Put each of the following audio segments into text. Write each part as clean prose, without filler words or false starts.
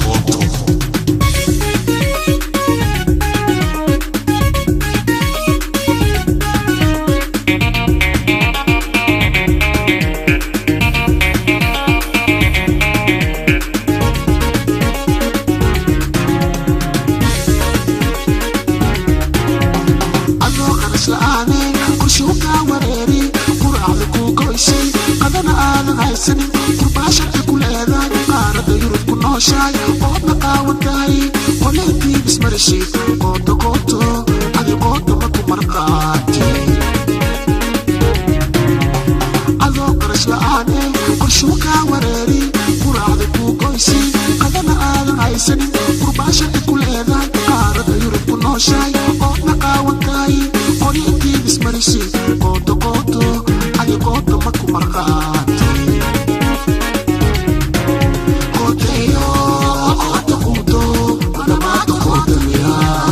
Qooto. Adoo qarash la'aaneen, qorshuu kaa wareeri, quraacda kuu goysay, qadana aadan haysanin, qurbaa sharci ku leedahay, qaaradda Yurub ku nooshahay, oodna qaawan tahay, qoleetii bismarishid, qooto qooto, adi qooto ma ku marqaati. Adoo qarash la'aaneen, qorshuu kaa wareeri, quraacda kuu goysay, qadana aadan haysanin, qurbaa sharci ku leedahay, qaaradda Yurub ku nooshahay, oodna qaawan tahay, qoleetii bismarishid, qooto qooto, adi qooto ma ku marqaati. Qooteyo, qooto quuto, madhamaado qoota miyaa.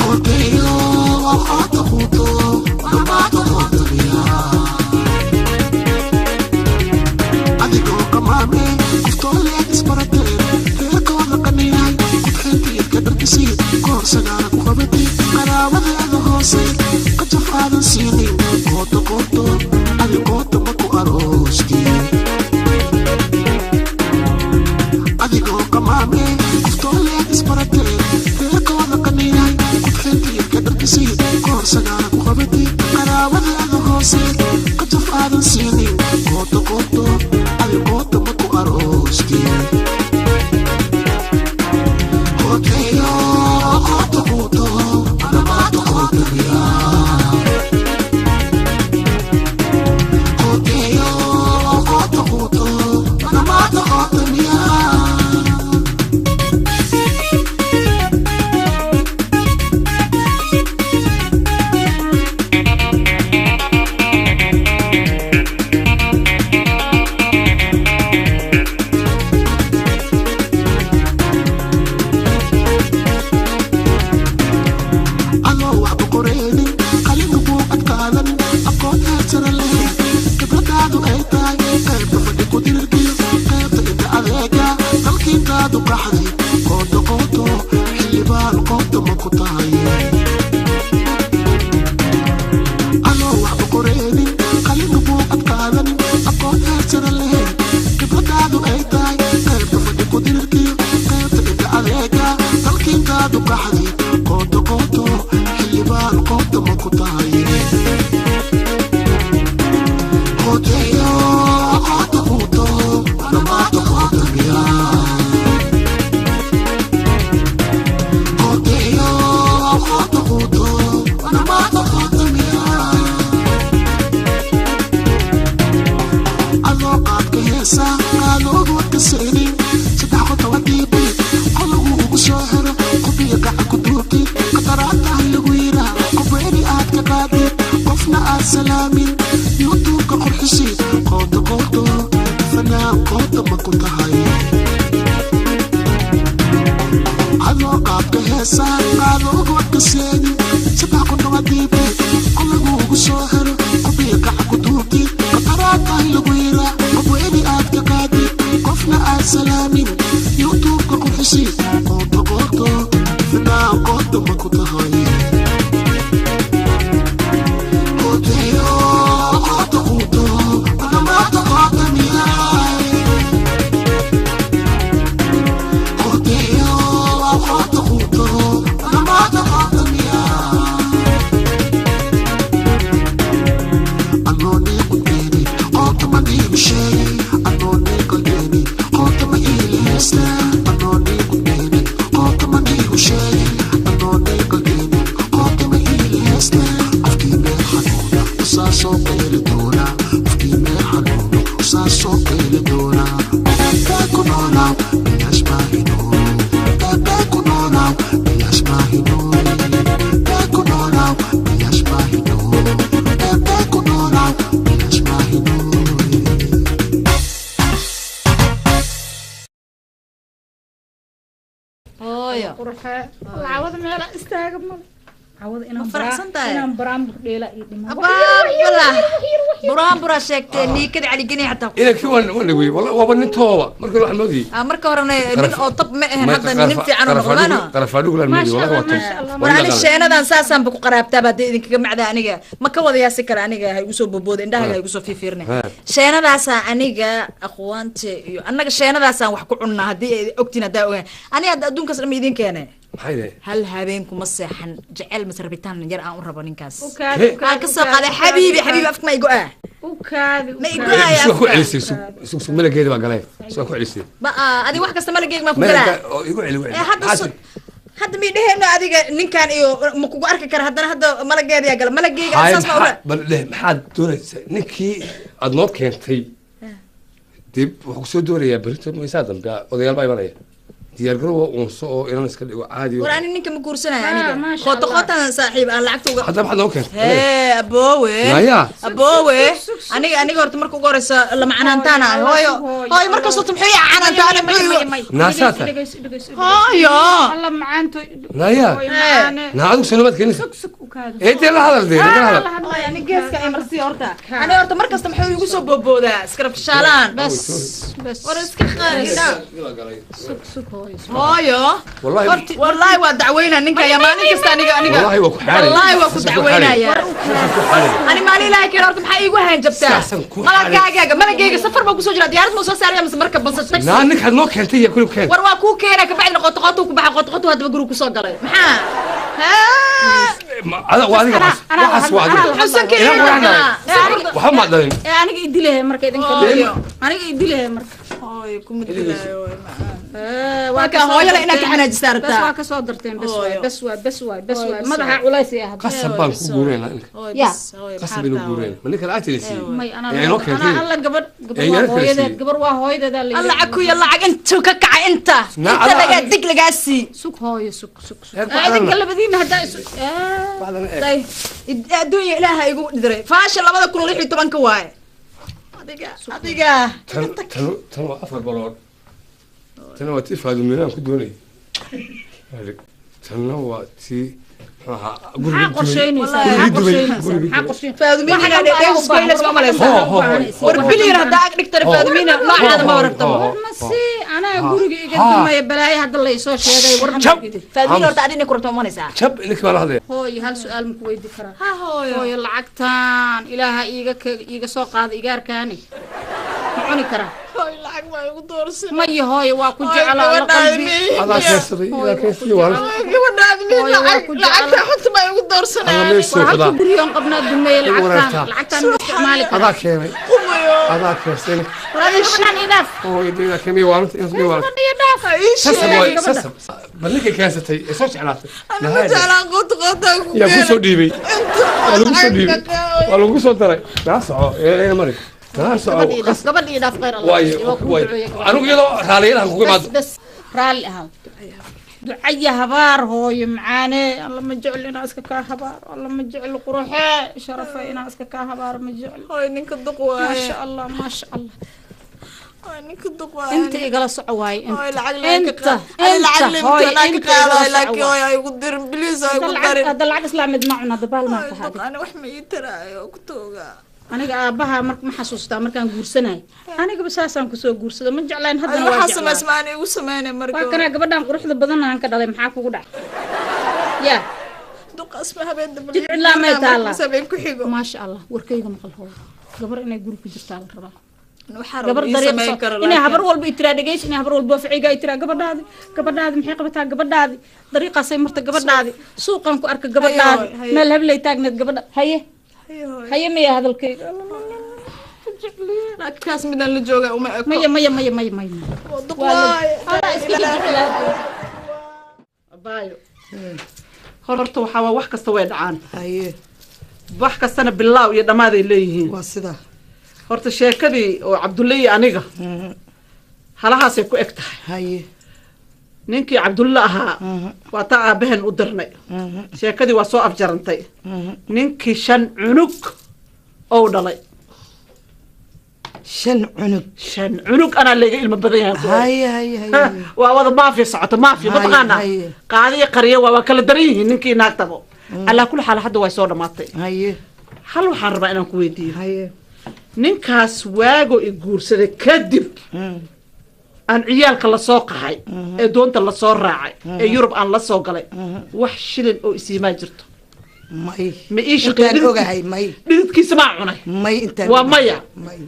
Qooteyo, qooto quuto, madhamaado qoota miyaa. Adigoo qamaame, qoftooleed isbarateen, reerkooda qaniyahay, qudxintiidka dharkisiid, koorsagaara ku qabatid, qaraabadeeda hoose qajaf aadan siinin, qooto qooto, adi qooto ma ku aroosti. Adigoo qamaame, qoftooleed isbarateen, reerkooda qaniyahay, qudxintiidka dharkisiid, koorsagaara ku qabatid, qaraabadeeda hoose qajaf aadan siinin, qooto qooto, adi qooto ma ku aroosti. Qooteyo, qooto quuto, madhamaado qoota miyaa. Qooteyo, qooto quuto, madhamaado qoota miyaa. Anoo waxba qoreenin, qalinka buu adkaadanin, aqoon heersara lahayn, khibradaadu ay tahay qaybta fadhi ku dirirkiyo qaybta inta adeega, dalkiintaadu qaxday, qooto qooto, xildhibaan qooto ma ku tahay. Anoo waxba qoreenin, qalinka buu adkaadanin, aqoon heersara lahayn, khibradaadu ay tahay qaybta fadhi ku dirirkiyo qaybta inta adeega, dalkiintaadu qaxday, qooto qooto, xildhibaan qooto ma ku tahay. Qooteyo, qooto quuto, madhamaado qoota miyaa. Qooteyo, qooto quuto, madhamaado qoota miyaa. Adoo qaadka heesa qaadoogood ka saynin, saddex qoto wadiibi qolagu ugu soo xiro, qubiya gacan ku duubtid, qataraataha lagu yiraa, qofweyni aad ka qaadid, qofna aad salaamin, youtubeka qurxisid, qooto qooto, fanaan qooto ma ku tahay. Adoo qaabka heesa qaadoogood ka seegin, saddex qoto wadiibi qolagu ugu soo xiro, qubiya gacan ku duubtid, qataraataha lagu yiraa, qofweyni aad ka qaadid, qofna aad salaamin, youtubeka qurxisid, qooto qooto, fanaan qooto ma ku tahay. Qooteyo, qooto quuto, madhamaado qoota miyaa. Qooteyo, qooto quuto, madhamaado qoota miyaa. Anoo nii qudbeeni, qoota ma niigu sheegay, anoo nii qalbeeni, qoota ma iila heystaa. Anoo nii qudbeeni, qoota ma niigu sheegay, anoo nii qalbeeni, qoota ma iila heystaa. Qofkii meel xanuuna usaa soo qayli doona, qofkii meel xanuuna usaa soo qayli doona. Bee ku noolaaw, bilaash maahino. Bee ku noolaaw, bilaash maahino. Bee ku noolaaw, bilaash maahino. Bee ku noolaaw, bilaash maahino. Hooyo. Qurxee, lacawada meela istaaga male. Cawada inaan Ma faraxsan tahay? Inaan baraambur dheela iyo dhiman. Abaabala buraanbura sheegtee niikada caligeni xataa ku Inankii waan dhaweyey, wallahi waaba nin tooba markii waxaan moodayey. Ah, marka horena nin oo tab ma ahan, hadda nin fiican oo noqdana. Qarafaadhugulaan moodayey, wallahi waa tob. Maasha Allah. War ani sheenadan saasaanba ku qaraabtaaba haddii idinkaga macdaa, aniga ma ka wadayaa si kale, aniga ha igu soo bobooda, indhahaga ha igu soo fiifiirne. Ha. Sheenadaasaa aniga aqwaante iyo annaga sheenadaasaan wax ku cunnaa, haddii ay ogtiin, haddaa ogaan aniga hadda adduunkaas dhan ma idin keene. Maxay leeyahay? Hal habeen kuma seexan jecel mase rabitaan yar aan u rabo ninkaas. U kaadi, u Aan kaadi, ka u soo kaadi, qaaday u kaadi, xabiibi u kaadi. xabiibi afka ma igo ah U kaadi, u Ma igo kaadi. haya. Suga ku celisay, sug sug, malageeda baa galay, suga ku celisay. Ba adi wax kasta malageeg maa ku Malaga galaa oo igu celi, igu celi. Ee, hadda Maxaa tiri? Hadda mi dheheyno adiga ninkan iyo ma kugu arki kara, haddana hadda malageeda yaa gala malageyga Haye, saas ma ura bal dheh, maxaad doonaysaa? Ninkii aad noo keentay dib wuxuu kusoo doonayaa berito maysaa dambe, odayaal baa imanaya, diyaargarow uunso oo inan iska dhigo caadi. War ani ninka ma guursanaya Ah, aniga maasha qoota Allah. qootan saaxiib aan lacagta uga Hadda maxaad noo keentay? Hee aboowe. Naya. Aboowe. Sug, sug, sug. Aniga horta marka ugu horeysa lama canaantaana Hooyo, hooyo. hooyo. Hooyo markastoo muxuu ii canaantaana? May, may, Muxuu may. Naasaa Dhegeyso, tahay. dhegeyso, dhegeyso, dhegeyso. Hooyo. Alla macaanto. Naya. Hooyo macaane. Naa adigu sanomaad keenaysa. Sug, sug, u kaadi. Ee dee la hadal, dee la hadal. Hooyo, ani geeska ay marsi horta, ani horta markasta muxuu igu soo booboodaa iskarafshaalaan? Bas, bas. War iska qaadina. Sug, sug, hooyo, sug. Hooyo. Wallahi- Wallaahi waa dacweynaa ninka ya maalin kasta aniga. Wallahi waa ku xaaray. Wallaahi waa ku Saasaan ku xaaray. dacweynayaa. Saasaan ku xaaray. Ani maalin ilaahay keena horta maxaa iigu haanjabtaa? Saasaan ku xaaray. Malagaaga malagayga safar baa kusoo jira, diyaarad ma soo saaraya mise marka balse taxi? Naa ninkaad noo keentay iyo kuli keen. War waa kuu keena, kabacdina qoto qotuu ku baxa, qoto qotuu haddaba guriga kusoo galay, maxaa? Haa? Waa adiga waxaas, Anaa- waxaas waa adiga. anaa- Xusan keliya Inaan markaa. waraanahay. Waxba maad dhalin. Ee, aniga idilehe marka idinka. Hooyo. Aniga idilehe marka. Hooyo, kuma dilaayo, way macaan. Ee, Waa ka kaa soo hooyada inaad ka darteen. xanaajisaa rabtaa. Bas waa ka soo darteen, bas waay, Hooyo. bas waay, bas waay, bas Hooyo, waay. bas Madaxa waay. culays ay ahda. Qasab baan ku guureynaa ninka. Hooyo, Ya. bas, hooyo, Qasab maxaa baynu rabtaa, guureynaa. Ma ninka lacagta la siiyey? May, anaa Ee, inoo keentay. anaa alla gabadh gabar Ee, waa yarka la hooyadeed, siiyey. gabar waa hooyadeed aa la Alla yidhi. cakuya lacag intuu ka kacay inta Na, inta alla- lagaa dig lagaa sii. Sug hooyo, sug, sug, sug. Ee, ku Ee, idinka xaran. labadiina haddaa isu Waxdan eeg. Day, adduunya ilaaha igu dhidiray faasha 2016-ka waaye adiga adiga. Tan waa 4 balood. Tan waa tii Faadumiinaan ku doonayay. Tanna waa tii muxuu ahaa guriga Maxaa dumay. qorsheynaysaa? Gurigii Maxaa dumay. qorsheynaysaa? Gurigii Maxaa dumay. qorsheynaysaa? Faadumiin Waxaan inaad baa dheegus u baahan, goynays ma malaysaa? Ho, ho, ho. War bilyan haddaa ag dhigtana Ho. Faadumiina noocaada ma warabtaba. Ho, ho. War ma sii, anaa guriga iga Ha. dumaya, balaayo hadda la isoo sheegay, war ma Jab. ogidi. Faadumiin horta adina ku rabta ma malaysaa? Jab, ninkii baa la hadlaya. Hooyo, hal su'aal ma ku weydi karaa? Ha hooyo. Hooyo, lacagtan ilaaha iiga soo qaada igaarkaani ma cuni karaa? Hooyo, lacag baa igu doorsan. Maya hooyo, waa ku jeclaa la qalbi. Adaa keensaday, idaa keensaday waa la. Gabadhaad mi Hooyo, waa lacag ku lacagta jecel. xunta baa igu doorsanaya. Alla mee War halka suuqdaa. guryoon qabnaa dumeeye. Igu Lacagtaan wareertaa. lacagtaan ma isticmaali karaa? Adaa keenay. Qumayo. Adaa keensaday. War adiga gabadhan ii dhaaf. Oo idaa keenay waa inta inta waa. Gabadha ii dhaaf. Sasab waay, Gabadha. sasab. Bal ninka keensatay ee soo jeclaatay. Ani ma jeclaan qoto qotaa ku Yaa ku soo dhiibay. Inta Waa lagu soo dhiibay. Waa lagu soo daray. Naa soco, ee mari. Naa soco. Gabadha ii dhaaf, gabadha ii dhaaf, khayr Allah. Waayo, Waa kuu waayo. duceeyey gabadha. Anigu iyadoo raaliyadan kugu Bas imaado. bas, raalli ahaw, ducaya habaar hooyo macaane. Alla ma jeclo inaa iska kaa habaaro, alla ma jeclo quruxee sharafe inaa iska kaa habaaro ma jeclo. Hooyo, ninka duq waaye. Maasha Allah, maasha Allah. Hooyo, ninka duq waaye. Inta igala soco waaye. Hooyo, Inta lacag leen ka inta qaad. Ani lacag inta hooyo leen ka inta qaadayo, igala soco laakiin waaye. hooyo ay igu dirin, please ay igu Hadda lacag darin. Hadda lacag islaameed ma cuna dabaal maa Hooyo, tahay. duq ani wax ma ii taraayo ku toogaa. Aniga aabbaha marka ma xasuustaa markaan guursanay? Anigaba saasaan kusoo guursada, ma jeclayn, Ani haddana waa waxaa jeclaa. samaysma ani igu sameynay marka. Waa kanaa gabadhan quruxda badan aan ka dhalay, maxaa kugu dhacay ya? Duqaas ma habeen dambe. Jid cidlaa may taallaa. Habeen ku xigo. Maasha Allah, warkayga maqal hooyo, gabar inay guri ku jirtaa la rabaa. Waxaa Gabar rabo ii dariiq samayn soo karo inay laakiin. Habar walba i tiraa dhegeysi, inay habar walba ficiga i tiraa gabadhaadi, gabadhaadi maxay qabataa, gabadhaadi dariiqaasay marta, gabadhaadi suuqan ku arka, gabadhaadi Hayo, hayo. meel hablay taagneed gabadha. Haye. Hayo, hooyo. Haye maya hadalkayga? Laakiin kaas midaan la jooga uma eko. Maya, maya, maya, maya, maya. Waa duq Waa la- waaye. Allah iska jeclaa. Abaayo, horta waxaa waa wax kasta way dhacaan. Haye. Wax kastana bilaaw iyo dhammaaday leeyihiin. Waa sidaa. Horta sheekadii oo Cabdulle iyo aniga halahaasay ku eg tahay. Haye. Ninkii Cabdulle ahaa waa taa aabaheen u dirnay, sheekadii waa soo afjarantay. Ninkii 5 cunug ou dhalay. 5 cunug? 5 cunug, anaa layga ilmo badan yahay ku. Haye, haye, haye. Waa wada maafiya socota, maafiya Haye, mataqaanaa? Haye. Qaadiyo qariyo waa kala daran yihiin ninkii naagtabo. Calaa kulli xaal hadda way soo dhammaatay. Haye. Hal waxaan rabaa inaan ku weydiiyo. Haye. Ninkaas waago i guursaday kadib aan ciyaalka lasoo qaxay ee doonta lasoo raacay ee Yurub aan la soo galay, wax shilin oo isiimaa jirto? May. Ma ii shaqeey? Intaan ogahay, may. Dhididkiisa maa cunay? May, intaan Waa ogahay. maya. May.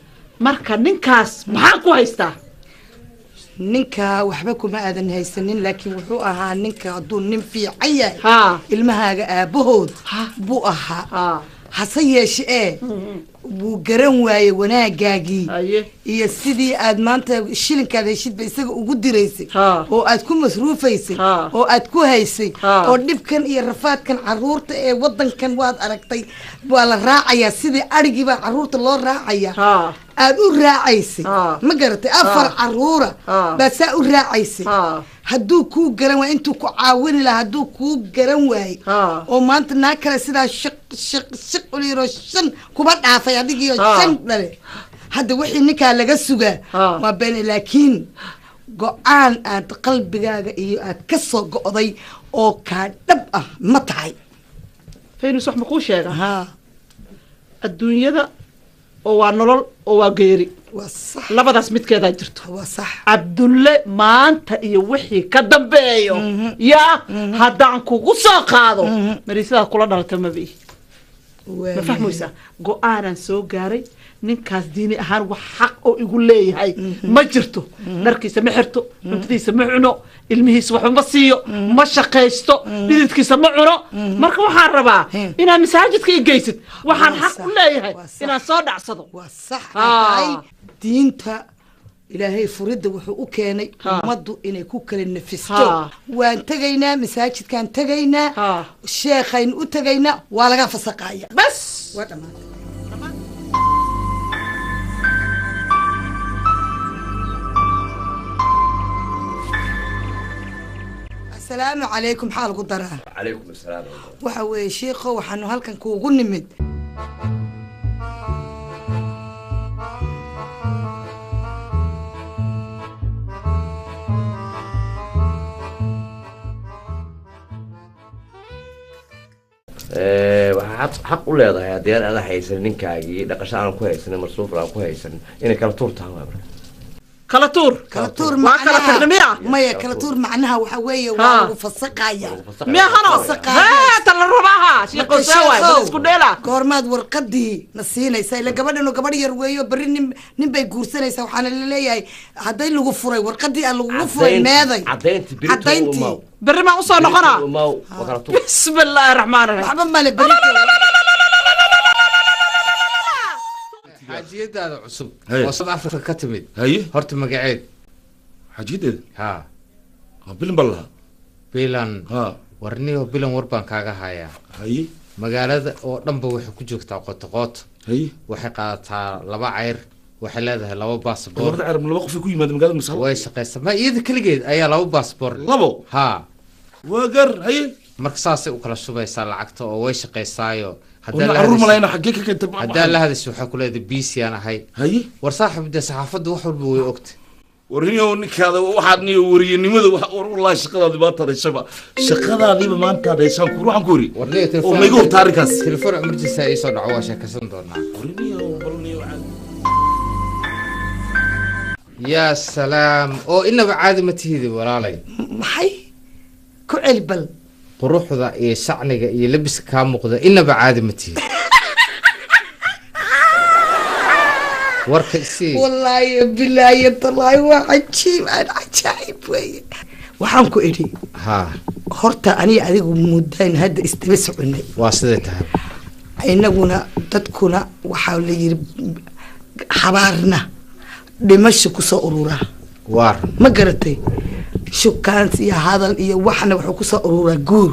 Marka ninkaas maxaan ku haystaa? Ninka waxba kuma aadan haysanin, laakiin wuxuu ahaa ninka, hadduu nin fiican yahay, Haa. ilmahaaga aabahood Ha. buu ahaa. Haa. Hase yeeshe ee wuu garan waayey wanaagaagii Haye. iyo sidii aad maanta shilinkaad heshidba isaga ugu diraysay Ha. oo aad ku masruufaysay Ha. oo aad ku haysay Ha. oo dhibkan iyo rafaadkan caruurta ee wadankan waad aragtay, waa la raacayaa sidii adhigii baa caruurta loo raacayaa. Ha. Aad u raacaysay, Ha. ma garatay, afar caruura Ha. baad saa u raacaysay. Ha. Hadduu kuu garan waay intuu ku caawini lahaa, hadduu kuu garan waayey Ha. oo maanta naag kale sidaa shiq shiq shiq uliyaroo shan kuba dhaafay adigiyo Ha. shan dhale, hadda wixii ninkaa laga sugaa Ha. waa been. Laakiin go-aan aad qalbigaaga iyo aad ka soo go'day oo kaa dhab ah ma tahay? Faynus, wax ma kuu sheega? Ha. Adduunyada oo waa nolol oo waa geeri. Waa sax. Labadaas midkeedaa jirto. Waa sax. Cabdulle, maanta iyo wixii ka dambeeyo yaa haddaan kugu soo qaado mariisadaad kula dhalata mabi. Ma fahmaysaa? Go-aanaan soo gaaray. Ninkaas diini ahaan wax xaq oo igu leeyahay ma jirto. Dharkiisa ma xirto, cuntadiisa ma cuno, ilmihiisa waxba ma siiyo, ma shaqaysto, dhididkiisa ma cuno. Marka waxaan rabaa inaad masaajidka i geysid. Waxaan Waa xaq sax, u leeyahay waa sax. inaan soo dhacsado. Waa sax. Ah. Ay tahay diinta Ilaahay furidda wuxuu u keenay Ha. ummaddu inay ku kala nafisto. Ha. Waan tegaynaa, masaajidkaan tegaynaa, Ha. sheekhayn u tegaynaa, waa laga fasaqaya. Bas. Waa dhammaatay. Asalaamu calaykum. Maxaa lagu daraa? Calaykum asalaam. Waxa weeye shiikho, waxaanu halkan kuugu nimid Waxaa xaq u leedahay haddii aan ada haysan ninkaagii, dhaqasho aan ku haysanin, marsuuf aan ku haysan, inay kala tuur tahay waa marka. Kala tuur. Kala tuur. Waa kala Macnaha tagna miya? Maya, kala tuur macnaha waxa weeye Ha. waa lagu fasaqaya. Miya hano? Fasaqaya. Hee, tan la rabaaha shiiqo see waay bal isku dheela. Goormaad warqadii na siinaysa? Ila gabadhan oo gabadh yar weeyo, berri nin bay guursanaysaa. Waxaana laleeyahay hadday lagu furay, warqadii aan lagugu furay meeday? Caddaynti berito. Caddayntii. Umaw. Berri maan usoo noqonaa. Umaw, waa kala tuur. Bismi illaahi raxmaan raxiim. Waxba male berito. Xaajiyadaada cusub Haye. oo South Africa ka timid, Haye. horta magaceed? Xaajiyadeeda? Ha. Waa Bilan baa lahaa. Bilan? Ha. Warniyo Bilan, war baan kaaga hayaa. Haye. Magaalada oo dhanba waxay ku joogtaa qoto qoto. Haye. Waxay qaadataa laba cayr, waxay leedahay laba baasboor. Labada carab laba qofay ku yimaada magaalada Masal? Way shaqaysaa, ma iyada keligeed ayaa laba baasboor leh. Labo? Ha. Waa gar. Haye. Marka saasay u kala shubaysaa lacagta oo way shaqaysaayo. Haddaa Wana la caruur hadasho- malayna, xaggee ka keentay? Haddaa la hadasho waxaa ku leedahay bc aan ahay. Haye. War saaxiib, dee saxaafaddu wax walba way ogtay. Warniyow, ninkaada waxaad niyo wariyanimada wax war, wallaahi shaqadaadii maanta hesaba, shaqadaadiiba maanta heshaan ku ruuxan ku wari oo mayga hurta arrinkaas. Telefoon emergency ii soo dhaco, waa sheekaysan doonaa. Warniyow, balniyow. Yaa salaam, oo inaba caadi ma tihidi walaalay. Maxay ku celi bal? Quruxda iyo shacniga iyo labiska kaa muuqda, inaba caadi ma tihidi. Warka isii. Wallaahi bilaahi tallaahi, waa cajiib aan cajaa'ib weeye. Waxaan ku idhi, ha, horta aniga adigu muddaan hadda isdaba soconay. Waa siday tahay. Inaguna dadkuna waxaa la yiri xabaarna dhimasho kusoo ururaa. Waar. Ma garatay? Shukaans iyo hadal iyo waxna wuxuu kusoo ururaa guur.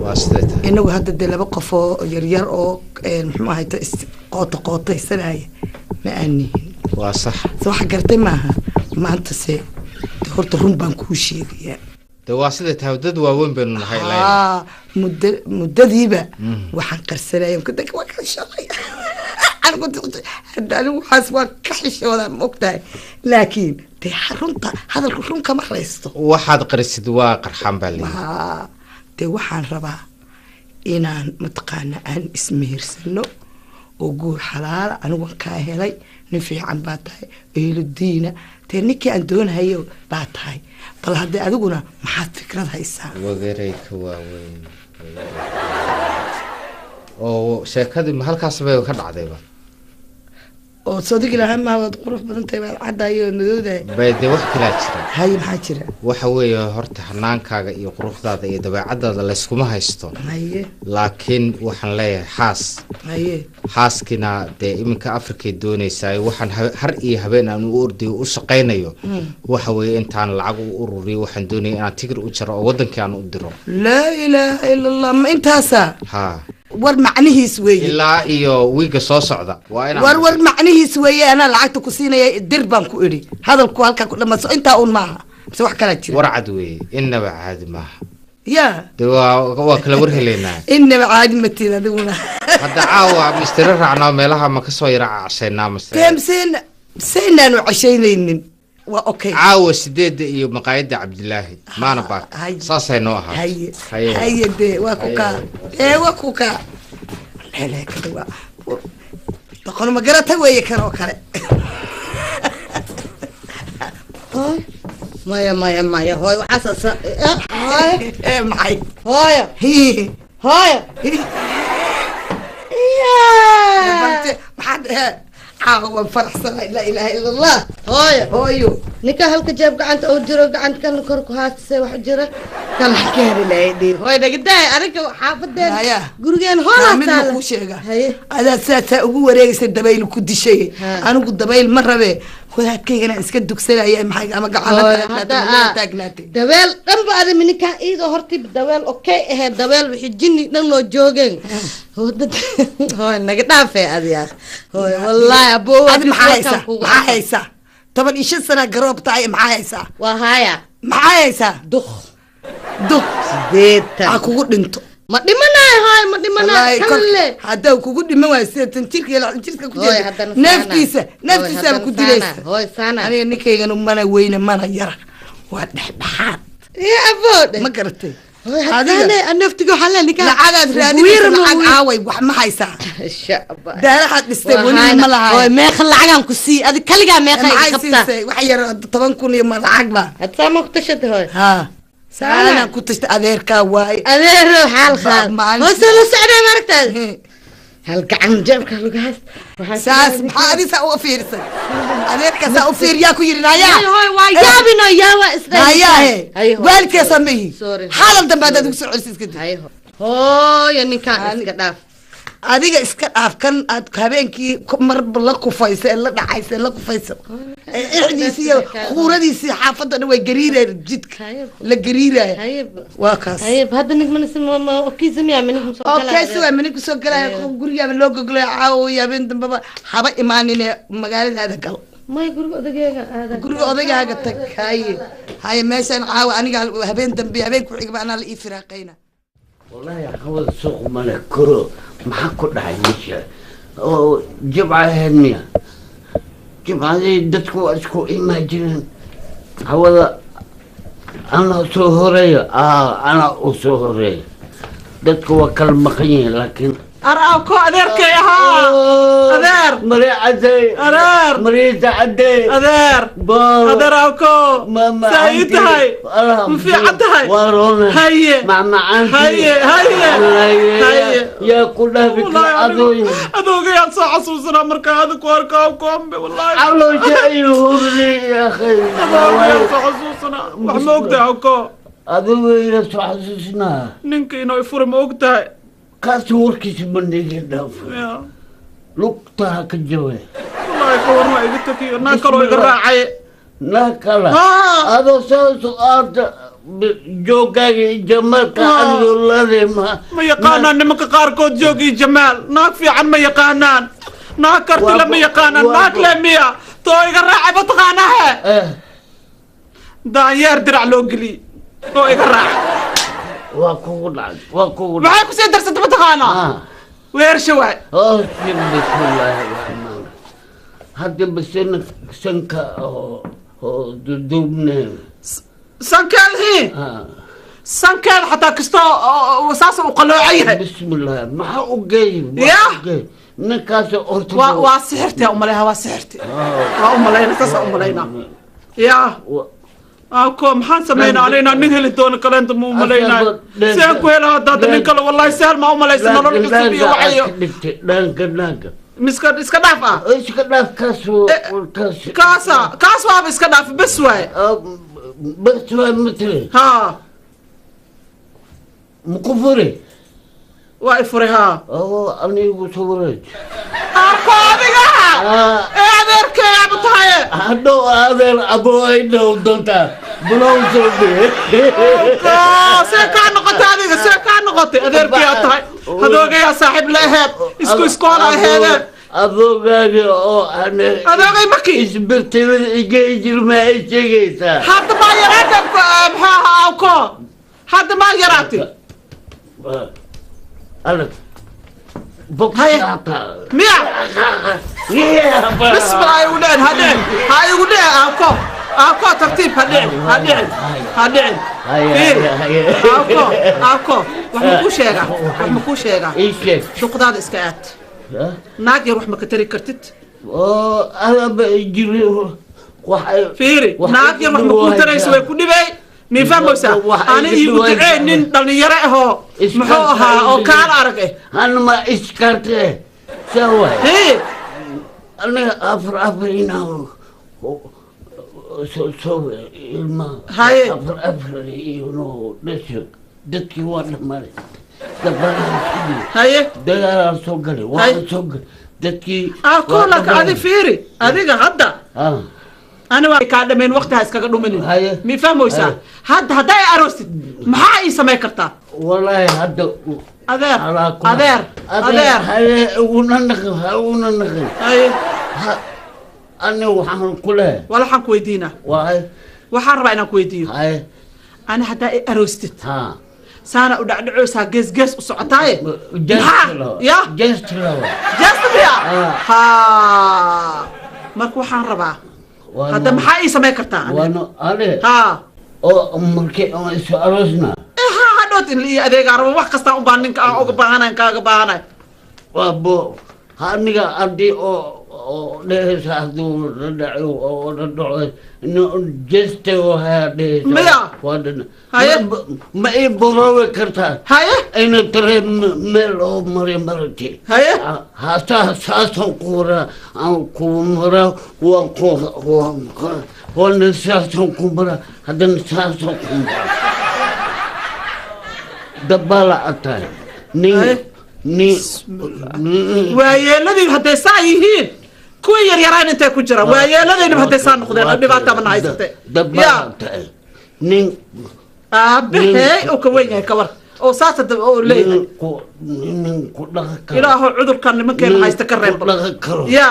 Waa siday tahay. Inagu hadda dee laba qof oo yaryar oo muxuu ahayta is qoota qootaysanaya ma aanihin. Waa sax. Se waxa garatay maaha maanta se dee horta run baan kuu sheegayaa. De waa siday tahay, dad waaweyn baynu nahay ilayn. Haa, muddo muddadiiba waxaan qarsanaya waa ka xishooday anigu. Hadda anigu waxaas waa ka xishoodaa, ma ogtahay? Laakiin dee runta hadalku run kama raysto. Waxaad qarisid waa qarxaan baa leeyihi. Haa, dee waxaan rabaa Inaan mataqaana aan ismehersano oo guur xalaala. Anigu waan kaa helay, nin fiican baa tahay, ehlu diina dee ninkii aan doonahayo baa tahay. Bal haddee adiguna maxaad fikrad haysaa? Wadeeray ka waaweyn oo sheekadii ma halkaas bay ka dhacdayba? Oo sodigi lahaa maa, waad qurux badan tahay, waad caddahay oo madowdahay. Bay dee wax kalaa jira. Haye, maxaa jira? Waxa weeye horta hanaankaaga iyo quruxdaada iyo dabeecadaada layskuma haysto. Haye. Laakiin waxaan leeyahay xaas. Haye. Xaaskina dee iminka Afrikay doonaysaa. Waxaan har iyo habeen aan u ordayo u shaqaynayo waxa weeye intaan lacag u ururiyo, waxaan doonaya inaan tigir u jaro oo wadankii aan u diro. Laa ilaaha ila Allah, ma intaasaa? Ha. War macnihiis weeye. Ilaa iyo wiiga soo socda waa inaan War macnihiis weeye, anaa lacagta ku siinaya, dir baan ku idhi. Hadalku halkaa ku dhamaso, intaa uun maaha mise wax kalaa jira? Warcad weeye, innaba caadi maaha. Ya. Dee waa kala war helaynaa. Inaba caadi matid adiguna. Hadda caawa mistiro raacnaa, meelaha ma kasoo yara cashaynaa mase? Dee miseen miseynaanu cashaynaynin, waa okay. Caawa 8 iyo maqaayadda Cabdilaahi maana baak. Haye. Saasay noo ahaa. Haye haye, dee waa ku kaa, dee waa ku kaa leeleekada, waa doqon ma garata weeye kan oo kale. Maya maya maya, hooy, waxaas hooyo. Ee, maxay? Hooyo. Hii. Hooyo. Barte, maxaad caawa waan faraxsanahay, laa ilaaha ila Allah. Hooyo. Hooyo. Ninka halka jeeb gacanta oo jiro, gacanta kan kor ku haastase wax jira kan wax ka heli lahayd. Hooy, dhagadaay aniga xaafadeen Haya. gurigeen Taa hoolaa mid ma taala. Kuu sheega. Haye. Adaa saasaa ugu wareegaysa, dabayl ku dishay. Ha. Anigu dabayl ma rabe, wadaadkaygana iska dugsanaya, maxay ama gacan la Hooyo, taagnaatay, hadda, ama la taagnaatay. Dabeel dhanba ada mininkaa iyadoo hortiiba dabeel okay ahayd, dabeel wixii jinni dhan loo joogeen. Hoo, hooy, naga dhaafee adiyaa hooy, wallaahi aboo. Adi maxaa haysaa? Maxaa haysaa? 15 sana garoob tahay, maxaa haysaa? Waa haya. Maxaa haysaa? Duq. Duq. 80. Ha kugu dhinto. Ma dhimanayo hooy, ma dhimanayo. Wallaahi kalle. Haddaa kugu dhiman waayo 80 jirka iyo 60 jirka ku Hooy, jeeda haddana saana. neeftiisa Hooy, neeftiisaaba ku haddana dilaysa. saana. Hooy, saana. Aniga ninkayganu mana weyne mana yara, waa dhexdhexaad. Iyo aboo. Ma garatay? Hooy, Adiga- haddana naftiga waxaa leeyahay ninkaa lacagaad raadinaysa, lacag aaway? Wax ma haysaa? Daarahaad dhistay weli ma lahayn. Hooy, meeqa lacagaan ku sii adi kaligaa? Meeqa iga Maxay qabtaa? siisay? Wax yar, 10,000 iyo ma lacag ba? Hadda saa ma ku tashatay hooy? Ha, saanaan ku tashtay, adeerkaa waaye. Adeero xaal qaad. Maalin- Hoose la socdaa, maaragtaada hal gacan jeebka lagu hayst. Saas maxaa adi saa uga fiirsay? Adeerka saa u fiiriyaa ku yidhi naayaa. Hooy, waa yaabino, yaawaa isdhahay. Naayaahe. Haye, hooy. Waalidkeesaa ma ihi. Sorry. Xaalal dambe haddaad igu soo celisid kadib. Haye, hooy. Hooyo, ninkaan iska dhaaf. Adiga iska dhaaf kan aad habeenkii marba la kufaysa ee la dhacaysa ee la kufaysa ee ixdiisi iyo khuuradiisii xaafadda dhan way gariirayaan, jidka la gariiraya waa kaas. Haye, hadda nig mana okiisa miyaa minig soo Okay, si waa mininku soo galaya, gurigaaba loo goglaya caawa iyo habeen dambaba haba imaanine, magaaladaada gal. May, guriga odagayga aada. Guriga odaygaaga tag. Haye haye, meeshaan caawa aniga habeen dambe, habeen ku xigba anaa la ii firaaqayna. Wallaahi caqabada suuq male koro, maxaa ku dhacay meesha oo jibca ahayd miya? Jibcadii dadku waa isku imaan jireen hawada, anaa soo horeeya, anaa u soo horeeya, dadku waa kala maqan yihiin laakiin Araaw ko adeerkay ahaa, adeer. Mari cadey. Adeer. Mariita cadey. Adeer. Adeer awko, saa ii tahay? Ma fiican tahay? Haye. Macmacaantii. Haye haye haye. Yaa ku dhaafi kara adooy? Adoogayaan soo xasuusanaa markaa adigu arko awkoombe, wallahi. Caloosha ayuu hurday ya akhay. Adoogayaan soo xasuusanaa. Wax ma ogtahay awko? Adigu ila soo xasuusinaa. Ninka inoo ifuri ma ogtahay? Kaas warkiisa bandhiga dhaafo. Ya. Lugtaha ka jabe. Wallahi ka warma iga takiyo, naa kaloo iga raacay. Naa kala. Adoo soo aada joogaaga iyo jamaalka adigoo ladeema. Ma yaqaanaan nimanka qaarkood joog iyo jamaal. Naag fiican ma yaqaanaan, naag kartile ma yaqaanaan. Naag le miya too iga raacay ma taqaanaahe? Daanyeer dirac loo geliyey oo iga raacay. Waa kugu dhacay, waa kugu. Maxay kusii darsatay ma taqaanaa? Weersha waay. Bismillaahi raxmaan. Hadda basena sanka oo duduubneen. Sankeelhii. Sankeeda xataa kastoo saas u qaloocan yahay. Bismillah, maxaa u geey? Yah. Ninkaas horta waa sixirti umaleha, waa sixirti, waa umalayna, saasa umalayna. Ya ako, maxaan sameynaa anayna nin heli doono kaleenta ma umalaynayo? Seen ku hela hadda nin kale? Wallahi sahal ma umalaysa nolol cusub iyo waxayo. Dhaanka, dhaanka. Miska iska dhaaf ah. Iska dhaaf kaas, kaas. Kaasa kaas waaba iska dhaaf bes waaye. Bes waay matale. Ha, maku furi? Waa i furay, ha. Oo anigu soo. Ako adiga ee adeerkay aaba tahaye. Hadhow adeer abo ay dhow doontaa bulow soo. See kaa noqotay adiga? See kaa noqotay? Adeerkay aa tahay, hadoogayaa saaxiib la aheed, isku iskoola aheedeen. Adoogaaga oo aan adoogay maki isbirtilada iga jirma ay sheegaysaa. Hadda maa yaraata? Maxaa ahaa awko? Hadda maa yaraatay? Alag. Miya bismillah, ha igu dhicin, ha dhicin, ha igu dhicin awko, awko, tartiib, ha dhicin, ha dhicin, ha dhicin. Fiiri awko, awko, wax ma kuu sheegaa? Wax ma kuu sheegaa? Ii sheeg. Shuqdaada iska aad, naag yar wax ma ka tari kartid. Oo adaba jiri. Fiiri, naag yar wax ma kuu tarayso, way ku dhibay, mii fahmaysaa? Ani iigu ducee nin dhalinyaro ahoo muxuu ahaa oo kaal arag eh. Hanma iskarte saa waay. Hee. Aniga afar afar inaa soo ilmaha. Haye. Afar afar iyo no dhasho, dadkii waa dhamaaday. Haye. Dagaalaa soo galay, waa soo galay dadkii. Ah, kolaka adi fiiri, adiga hadda ani waa kaa dhamayn, waqti ha iskaga dhuminin, mi fahmaysaa? Hadda hadday aroostid maxaa ii samayn kartaa? Wallaahi hadda adeer, adeer, adeer. Haye, uguna naqin, ha uguna naqin. Haye. Ani waxaan ku leeyahay. Wala waxaan ku weydiinaa. Waay. Waxaan rabaa inaan ku weydiiyo. Haye. Ani haddaa i aroostid, saana u dhacdhacoosaa, gees gees u socotaaye, maxaa ya jeesta miya? Ha, marka waxaan rabaa hadda maxaa ii samayn kartaa? Ha, oo markii aan isu aroosna. Ha, hadhoot in ii adeegaa rabo, wax kastaan u baahan ninka aan uga baahanayn, kaaga baahanayn. Waa bo aniga haddii oo dhehaysa, hadduu la dhaco oo la dhaco jeste wahaa dhehaysa. Maya. Waa dhan. Haye. Ma ii boroobi kartaa? Haye. Ina tareen meel oo mari marati. Haye. Hataa saasaan ku waraa, aan ku maraa, waan ku waana saasaan ku maraa, haddana saasaan ku maraa. Dabaala ad tahay nin nin. Waayeeladii hadday saa yihiin, kuwii yaryaraan intay ku jiraan, waayeeladayna hadday saa noqdeen oo dhibaataba na haysatay. Dabaala tahay nin. Aabahey oo ka weyn yahay kawar oo saas hadda oo leeyahay. Nin ku dhaqan karo. Ilaahu cudurkan nimankeena haysta ka reeb. Dhaqan karo. Ya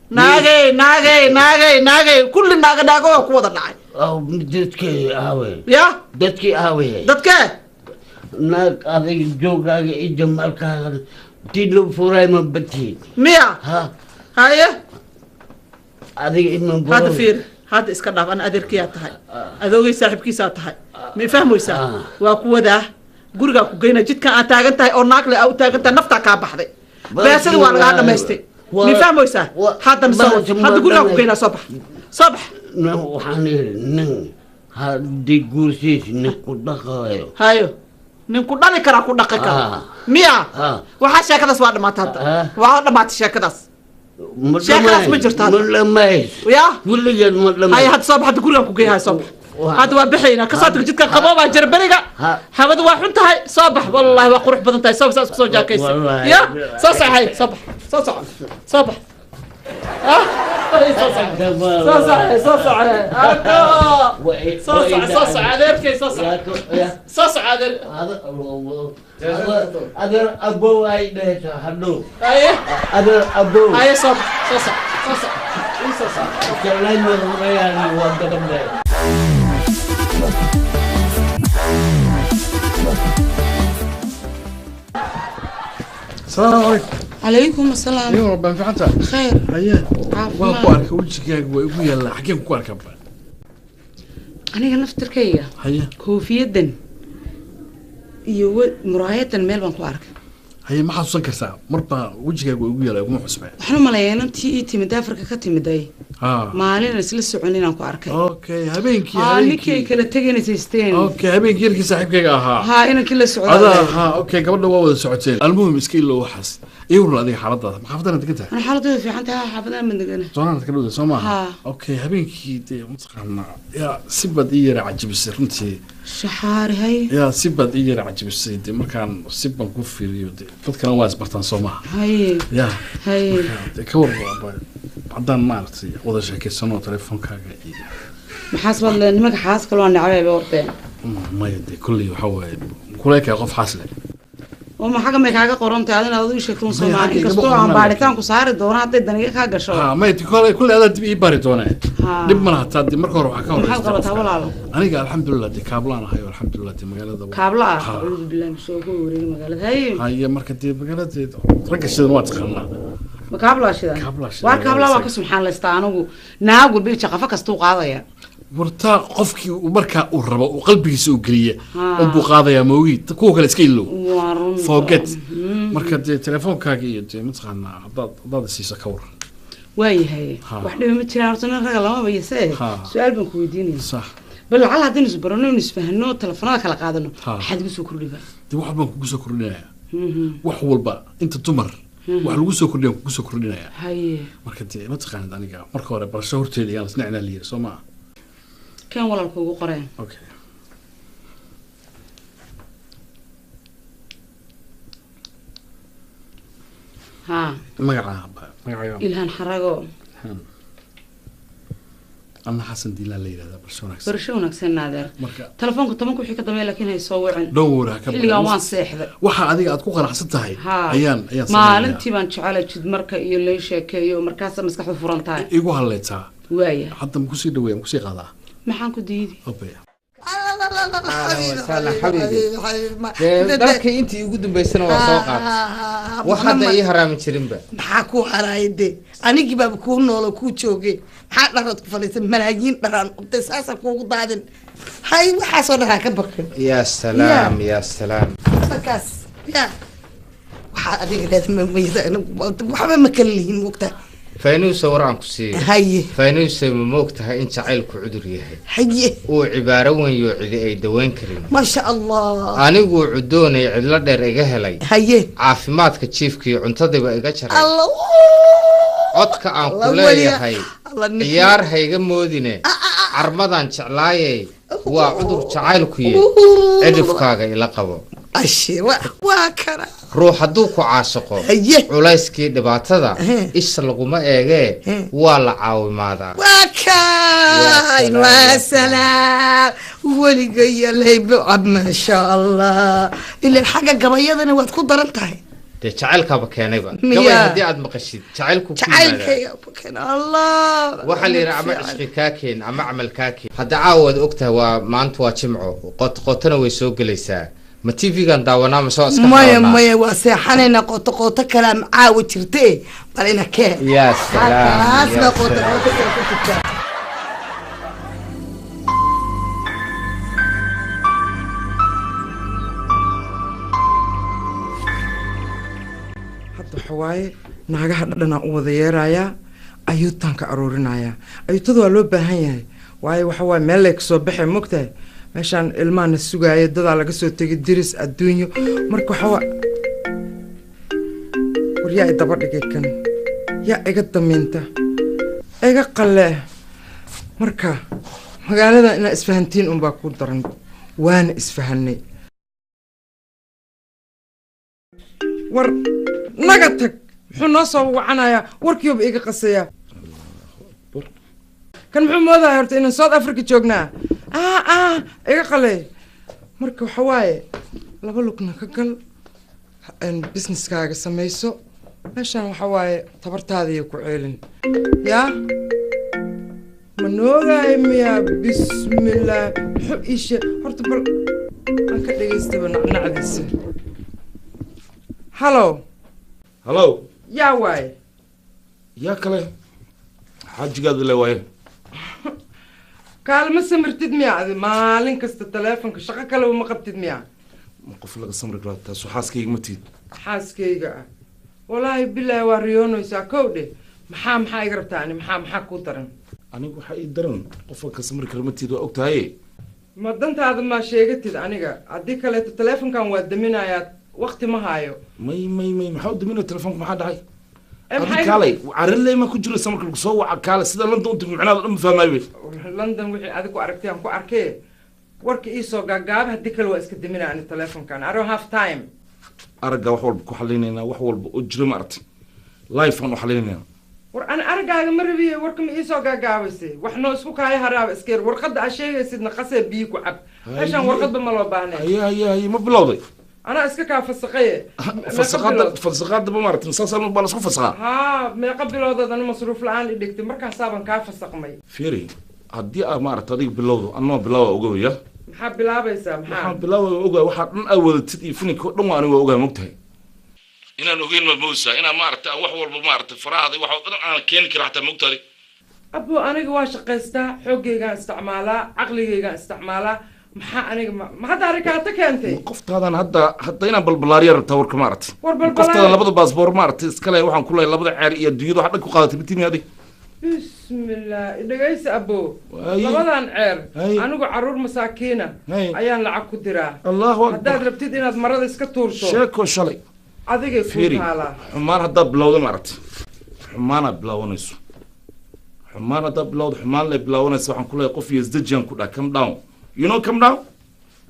naagey, naagey, naagey, naagey, kulli naaga naago waa ku wada dhacay. Dadkii aawe? Ya. Dadkii aawe? Dadkee? Naag adiga joogaaga iyo jamaalkaaga tii loo furay ma batiid. Miya? Ha. Haye. Adiga iman. Hadda fiir, hadda iska dhaaf, ana adeerkiyaa tahay, adoogay saaxiibkiisaa tahay, ma fahmaysaa? Waa ku wadaa gurigaa ku geyna, jidkan aad taagan tahay oo naagle aa u taagan tahay, naftaa kaa baxday, beesada waa lagaa dhamaystay, ma fahmaysaa? Haddana soo hadda gurigaa ku geynaa, soo bax, soo bax. Waxaan yidhi nin haddii guursiis nin ku dhaqayo. Hayo, nin ku dhali karaa, ku dhaqi kara miya? Waxaa sheekadaas waa dhamaatay, hadda waa dhamaatay sheekadaas, sheekadaas ma jirto hadda. Ma dhamays. Ya. Weligeed ma dhamays. Haye, hadda soo bax, hadda gurigaan ku geeyahay, soo bax. Hadda waa bixaynaa, kasoo tago jidkan, qaboobaa jira beriga, hawada waa xun tahay, soo bax. Wallaahi waa qurux badan tahay, soo bax, saa isku soo jaakaysa. Ya soo saxay, soo bax, soo soco, soo bax, soo soco, soo soco, soo soco, soo soco, soo soco adeerkay, soo soco, soo soco adeer. Adeer abow ay dhehaysaa hadhow. Haye. Adeer abow. Haye, soo bax, soo soco, soo soco, ii soo soco. Jalayn horeeyaan waa gadablee. السلام عليكم. عليكم السلام. يا رب anfacanta. خير. Haye. Caafimaad. Waan ku arkay, wejigaaga waa igu yaallaa, xageen ku arkay ba? Aniga naftirkayga Haye. koofiyadan Iyo muraayadan meel baan ku arkay. Haye, ma xasuusan kartaa? Marba wejigaaga waa igu yaalaa, iguma xusmee. Waxaan u maleeyaa inantii ii timid Afrika ka timiday. Maalin aan isla socon inaan ku arkay. Okay, habeenkii. Ninkii ay kala teganaysteen. Okay, habeenkii yarkii saaxiibkayga ahaa. Haa, inankii la socday. Adaa, ha, okay, gabadha waa wada socoteen. Almuhim, iska ilow waxaas. Ii warran adiga xaaladaada, ma xaafadana degan tahay? Ana xaaladooda fiican tahay, xaafadana ma degana. Zoonaad ka dhowda soo maaha? Haa. Okay, habeenkii dee mataqaanaa yaa si baad ii yara cajibisay runtii. Shaxaari hay. Yaa si baad ii yara cajibisay dee, markaan si baan ku fiiriyo dee, dadkana waa isbartaan soo maaha? Haye. Yaa. Haye. Marka dee ka warran haddaan maaragtay wada sheekaysano telefoonkaaga iyo Maxaas baad le nimanka xaas kaloo aan necbay bay horteen. Maya dee, kolley waxaa waaye kuleekaya qof xaas leh. Oo ma xagga may kaaga qoran tahay adina aad u sheegto Maya, Soomaali xagga igama inkastoo aan qornaa. Baaritaan ku saari doono hadday daniga kaa gasho. Ha, maya dee, kolley adaa dib ii bari doonee. Haa. Dhib ma laha taa dee, marka hore waxaa ka Maxaad horeysa qabataa qofka. walaalo? Aniga alxamdulilah dee kaablaan ahay oo alxamdulilah dee magaalada Kaabla ah. Ha. Acuudu billahi soo ku wareegay magaalada. Haye. Haye, marka dee magaalada ragga shidan waa taqaanaa. Ma kaablaa shidan? Kaablaa shidan. Waar kaablaa waa ka subxaanlaystaa anigu. Naag walba jaqafo kastuu qaadaya. Wartaa qofkii uu markaa uu rabo uu qalbigiisa uu geliya Ha. unbuu qaadayaa, moogi kuwa kale iska ilow. Waa run. Forget. Marka dee telefoonkaaga iyo dee mataqaanaa haddaad siiso ka waran. Waayahay. Ha. Wax dhiba ma jiraan, horta nin ragga lamaba yasee. Ha. Su-aal baan ku weydiinaya. Sax. Bal lacala haddaynu isbarano, inu isfahno, telefoonada kala qaadano, Ha. maxaad igu soo kordhiba? Dee wax baan kugu soo kordhinayaa, wax walba inta dumar wax lagu soo kordhiya kugu soo kordhinayaa. Haye. Marka dee mataqaanid aniga marka hore barasho horteeda yaan isnacnaa la yiri soo maaha? Keen walaalka ugu qoreen. Okay. Haa. Magacaa magacaaga? Ilhaan Xarago. Anna Xasan Diilaan la yidhahdaa, barasho wanaagsan. Barasho wanaagsan, naadeer. Marka telefoonka 10-ka wixii ka dambeeya laakiin hay soo wicin. Don't worry, ha ka Xilligan baqin. waan seexday. Waxa adiga aad ku qanacsan tahay Haa. ayaan sameynaya. Maalintii baan jecelay jidmarka iyo lay sheekeeyo, markaasa maskaxdu furan tahay. Igu halleetaa. Waaya. Hadda ma kusii dhaweeya, ma kusii qaadaa? Maxaan ku diidi? Obaya. Ahlan wasahlan xabiibi. Dee dharkii intii ugu dambeysana waa soo qaatay, wax hadda ii haraami jirinba. Maxaa kuu haraaya dee? Anigii baaba kuu noolo kuu joogay, maxaa dharaad ku fadhiisan? Malaayiin dharaan de saasa kuugu daadin hay, waxaasoo dharaa ka baqin. Ya salaam, ya salaam. Markaas ya waxaa adiga leedahay waxba ma kala lihin, mogtaa? Faynuusa, war aan ku siiyo. Haye. Faynuusa, ma moog tahay in jacaylku cudur yahay? Haye. Uu cibaaro weyn yoo cidi ay daweyn karin. Maasha Allah. Aniguu cudoonay cidlo dheer iga helay. Haye. Caafimaadka jiifkii cuntadiiba iga jaray. Allah. Codka aan ku Allah leeyahay Allah ninkii. Ciyaar hayga moodine, carmadaan jeclaayey waa cudur jacaylkuye, cidhifkaaga ila qabo. Ashe waa kana. Ruux hadduu ku caashaqo, culayskii dhibaatada isha laguma eegee, waa la caawimaadaa. Waa kan, waa salaam weligaya laybucab, maasha Allah, ilan xagga gabayadana waad ku daran tahay. Dee jacaylkaaba keenayba. Miyaa? Gabay haddii aad maqashid jacaylku ku yimaada. Jacaylkayga ku keen Allah. Waxaa la yidhi ama cishqi kaa keen ama camal kaa keen. Hadda caawa waad ogtahay, waa maanta, waa jimco, qot qotona way soo gelaysaa. Ma TV-gan daawanaa mase waa iska Maya. xaroonaa? Maya, waa seexanayna. Qoto qoto kalaa caawa jirte, bal ina keen. Ya salaam. Halkaas Ya baa qoto salaam. qoto kale ku jirtaa. Hadda waxa waaye naagaha dhadhanaa u wada yeerayaa, ayuutaan ka aruurinayaa. Ayuutada waa loo baahan yahay, waayo waxa waaye meel lay kasoo baxay, mogtahay? Meeshaan ilmaha na sugaaya, dadaa laga soo tegay, diris adduunyo. Marka waxa waa war yaa i daba dhigay kan, yaa iga damiinta iga qalee. Marka magaalada inaa isfahantiin unbaa ku daran, waana isfahanay. War naga tag, muxuu noo soo wacanayaa? Warkiiba iga qasayaa kan. Muxuu moodaya horta inaan South Africa joognaa? Iga qaley. Marka waxa waaye laba lugna ka gal businesskaaga samayso. Meeshaan waxa waaye tabartaada iyo ku ceelin yaa ma noogaay miyaa? Bismillaah, muxuu ii sheeg horta? Bal aan ka dhegaystaba nacnacdiisa. Hallo. Hallo. Yaa waaye? Yaa kale, xaajigaadu le waaye. Kaalma samirtid miya adi? Maalin kasta taleefonka, shaqo kaleba ma qabtid miya? Ma qof laga samri karaa taas? Xaaskayga ma tiid? Xaaskayga ah, walaahi bilaahi, waa riyoonaysaa. Kow dheh, maxaa iga rabtaa ani? Maxaa kuu daran? Anigu waxaa ii daran, qofka ka samri kara ma tiid, waa og tahay. Ma dantaada maa sheegatid aniga? Haddii kaleeto teleefonkan waa daminayaa, waqti ma haayo. May may may, maxaa u daminaya telefoonka? Maxaa dhacay? Ee, adi kaalay, carriley ma ku jiro samarka lagu soo waca. Kaale, sida London u timi macnaha dhan ma fahmaayo wey. London wixii adig ku aragtay aan ku arkay. Warka iisoo gaagaaba, haddii kale waa iska daminaya ani teleefonkan. I don't have time. Aragga wax walba ku xalinaynaa, wax walba oo jiro ma aragtay, life aan u xalinaynaa. War ani araggaaga ma rabiye, warka ma iisoo gaagaabaysay? Wax noo isku kaaya haraaba iska yar. Warqadda aad sheegaysidna qasee, biyo ku cab. Meeshaan warqadba ma loo baahnay. Haye haye haye, ma bilowday? Anaa iska kaa fasaqaye. Fasaqaada fasaqaada ma maaragtay, saas baa lasku fasaqaa. Haa, meeqa biloodood ani masruuf la-aan i dhigtay, markaasaaban kaa fasaqmay. Fiiri, haddii aad maaragtay adiga bilowdo, anoo bilaawa ogawaya. Maxaa bilaabaysaa? Maxaa waxaan bilaawa ogaa? Waxaa dhan aad wadatid iyo fininka oo dhan waa aniga waa ogaa. Mogtahay inaan ogeyn? Ma moodsaa inaan maaragtay aan wax walba maaragtay farahaada iyo wax oo dhan aan keeni kara xataa? Mogtahay? Abo, aniga waa shaqaystaa, xooggaygaan isticmaalaa, caqligaygaan isticmaalaa. Maxaa aniga ma hadda arikaata keentay? Qoftaadan hadda inaan balbalaariya rabtaa warka maaragtay. War balbalaari- Qoftaadan labada baasboor maaragtay iskale, waxaan ku leeyahay labada ceer iyo adduunyada waxa dhan ku qaadatay bitimi adig. Bismillah, dhegaysa abo. Waaye. Labadan ceer Haye. anigu caruur masaakiina Haye. ayaan lacag ku diraa. Allahu akbar. Haddaad rabtid inaad marada iska tuurto, sheeko shalay adigay kuu fiiri taalaa. Xumaan haddaad bilowda maaragtay, xumaanaad bilaawanayso. Xumaan haddaad bilowdo, xumaan lay bilaawanaysa. Waxaan ku leeyahay qof iyo isdejiyaan ku dhaha, come down, you know, come down.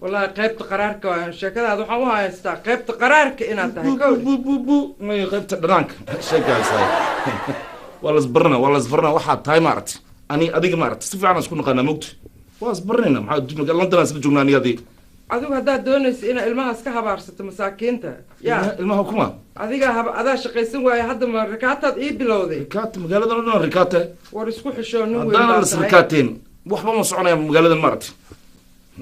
Wallaahi qaybta qaraarka waa sheekadaada. Waxaan u haystaa qaybta qaraarka inaad tahay. Kow bu bu bu, may, qaybta dhanaanka sheekaysaa. Waa lasbarana, waa lasbarana. Waxaad tahay maaragtay, ani adiga maaragtay si fiican aan isku naqaanaa, mogta waa isbaranayna. Maxaa adduunka London aan isla joognaa ani adiga. Adigu haddaad doonaysa inaad ilmahaas ka habaarsato masaakiinta ya. Ilmaha kuma? Adigaa hab adaa shaqaysan waaya. Hadda ma rikaataad ii bilowday? Rikaata magaaladan oo dhan rikaate. War isku xishoo, nin weyn haddaanan baa las tahay. rikaateen waxba ma soconaya magaaladan maaragtay.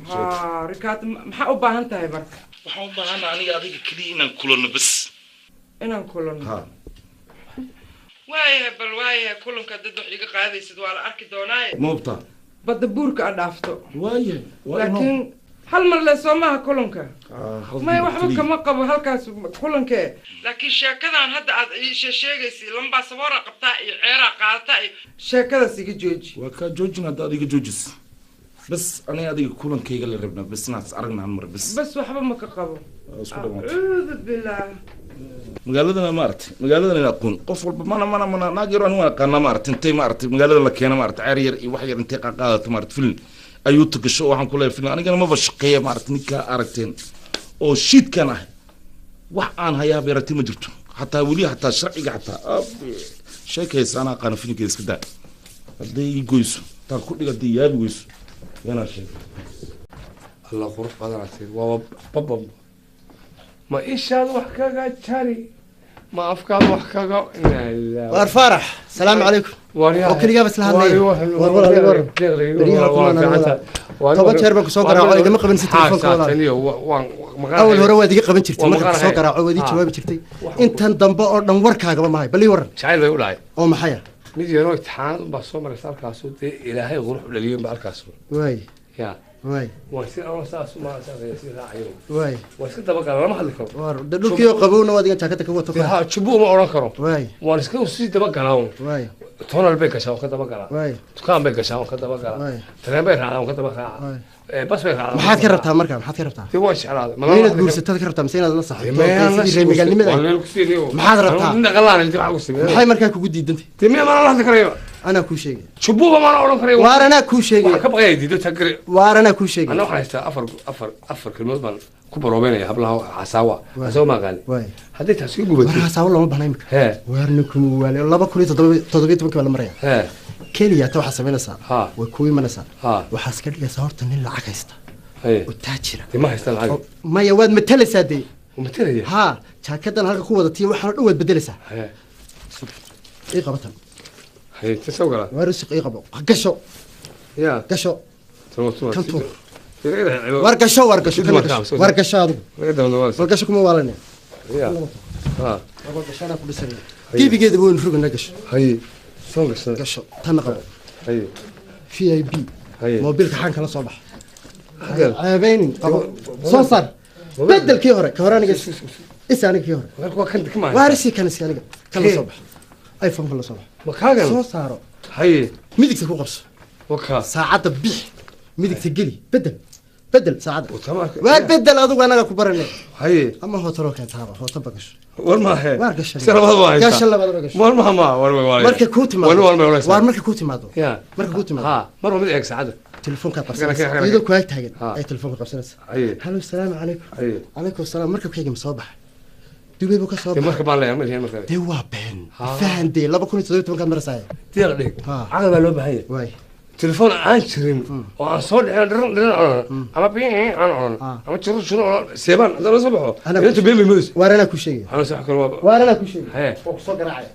Haa, rikaata maxaa u baahan tahay marka? Waxaan u baahana aniga adiga keliya inaan kulanno bas. Inaan kulanno? Ha. Waayahay, bal waayahay, kulanka dad wax iga qaadaysid waa la arki doonaaye. Ma hubtaa? Badda buurka aad dhaafto. Waayahay, waa inoo- Laakiin hal mar le soo maaha kulanka? Hal may mar waxba keliya. Kama qabo halkaas kulankee, laakiin sheekadan hadda aad ii sheegaysa, lambaasaboora qabtaa iyo ceeraa qaadataa iyo sheekadaas iga jooji. Waa kaa joojin hadda adiga joojis bas. Aniga adiga kulankayga la rabnaa bas, inaad is aragna hal mar bas. Bas waxba ma ka qabo. Waa isku dhamaatay. Acuudu billaah. Magaaladana maaragtay, magaaladan ina aqoon qof walba mana naag yar anigu waan aqaanaa maaragtay, intay maaragtay magaalada la keena maaragtay, ceer yar iyo wax yar intay qaadato maaragtay, filin ayuu tagasho. Waxaan ku leeyahay filin anigana maba shaqeeya maaragtay. Ninkaa aragteen oo shiidkan ah, wax aan hayaa beerati ma jirto, xataa weli xataa sharciga xataa Abbe, sheekaysa anaa aqaana filinkeeda. Iska daa hadday ii goyso taan ku dhig, hadday yaabi weyso yanaa sheegay. Allah qurux badanaa tiri, waaba babam. Ma ishaad wax kaga jari, ma afkaad wax kaga inaa ilaahi. Waar Faarax, salaamu calaykum. Oo keligaa bas la hadlaya. War walaal, war. Beryaha kumaan aan walaal. 10 jeer baan kusoo garaaco, igama qaban si telefoonka walaal. Awal hore waad iga qaban jirtay, marka kusoo garaaco waad ii jawaabi jirtay. Intan dambe oo dhan warkaagaba mahay. Bal ii waran. Jacayl bay u dhacay. Oo maxaya? Mid yaroo imtixaanad unbaa soo maraysa halkaasu, dee ilaahay qurux u dhaliyey unbaa halkaasu. Waay. Ya. Waay. Waan si anoo saas uma saas si raacayo. Waay. Waan iska dabagala, lama hadli karo. War dhulkii oo qabowna waad iga jaakada ka wato. Dee ha, jubbo uma odhan karo. Waay. Waan iska sii dabagalaa un. Waay. Tonal bay gashaa, waan ka dabagalaa. Waay. Dukaan bay gashaa, waan ka dabagalaa. Waay. Tareen bay raacdaa, waan ka daba raacaa. Waay. Bas bay raacdaa. Maxaad ka rabtaa marka? Maxaad ka rabtaa? Dee waan jeclaaday. Ma inaad guursataad ka rabtaa mise inaad la saxibto? Dee Sidii reer magaalnimada. Waan meel ku siiniyo. Maxaad rabtaa? Nin dhaqalaan intii wax ku siiyay. Maxay markaa kugu diidantay? Dee miyaa mana la hadli karayo? Anaa kuu sheegay. Jubbuba mana odhan karayo. Waar anaa kuu sheegay. Waxaan ka baqayaa diido tagre. Waar anaa kuu sheegay. Anna waxaan haystaa afar kelmood baan ku baroobeynaya hablaha xasaawa. Xasaawa ma aqaani. Waay. Hadday taasi ka gubato. War hasaawo looma baahna imika. Hee. Waar ninkuma waale 2017 baa la maraya. Hee. Keliya ta waxaad samaynaysaa. Ha. Way kuu imanaysaa. Ha. Waxaad iska dhigaysaa horta nin lacag haysta. Haye. Oo taajira. Dee ma haystaan lacag. Maya, waad matalaysaa dee. Matalaya? Ha, jaakadan halka ku wadatiyo waxaan oo dhan waad bedelaysaa. Hee. Ii qabatan. Haye, ta soo gala. Waar usiq ii qabo. Gasho. Ya. Gasho. Tuur. Kan tuur. War gasho, war gasho, kan gasho. War gasho adigu. War gasho kuma waalanaya. Ya. Ha. War gasho anaa ku dhisanaya. Gebigeeda waynu roganaa gasho. Haye. Soo gasho. Gasho. Tanna qabo. Haye. VIP. Haye. Moobilka xaan kala soo bax. Hagar. Ceebeynin qabo. Soo saar. Bedel kii hore, ka hore aniga is aniga kii hore. Waa kan kama. Waar si kan is aniga. Kan la soo bax. iPhone kan la soo bax. Ma kaagan? Soo saaro. Haye. Midigta ku qabso. Waka. Saacadda bix. Midigta geli. Bedel. Bedel saacadda. Waar bedel adigu anaga ku baranay. Haye. Ama hootaro keentaaba, hoota bagasho. War ma he. Waar gashan. Si labada waa haysaa. Gashan labada gasho. War ma ma war war. Marka kuu timaado. War war Waar marka kuu timaado. Ya. Marka kuu timaado. Ha, mar waa mid eeg saacadda. Telefoonka qabsanaysa. Iyadoo ku ag taagan ay telefoonka qabsanaysa. Halo, salaamu calaykum. Calaykum salaam. Marka ku ma soo baxay. Dubay buu ka soo baxay. Marka baan leeyahay ma marka. Dee waa been. Fahan dee 2017 kaad marasay. Deeq dhig. Caqal baa loo baahan yahay. Waay. Telefoon aan jirin oo aan soo dhicin dhiran dhiran oran ama biin aan oran ama jiro jiro seebaan hadda la soo baxo inta been bay mudus. Waar anaa ku sheegay. Waxaan soo kale waa. Waar anaa ku sheegay. Waa ku soo garaacay.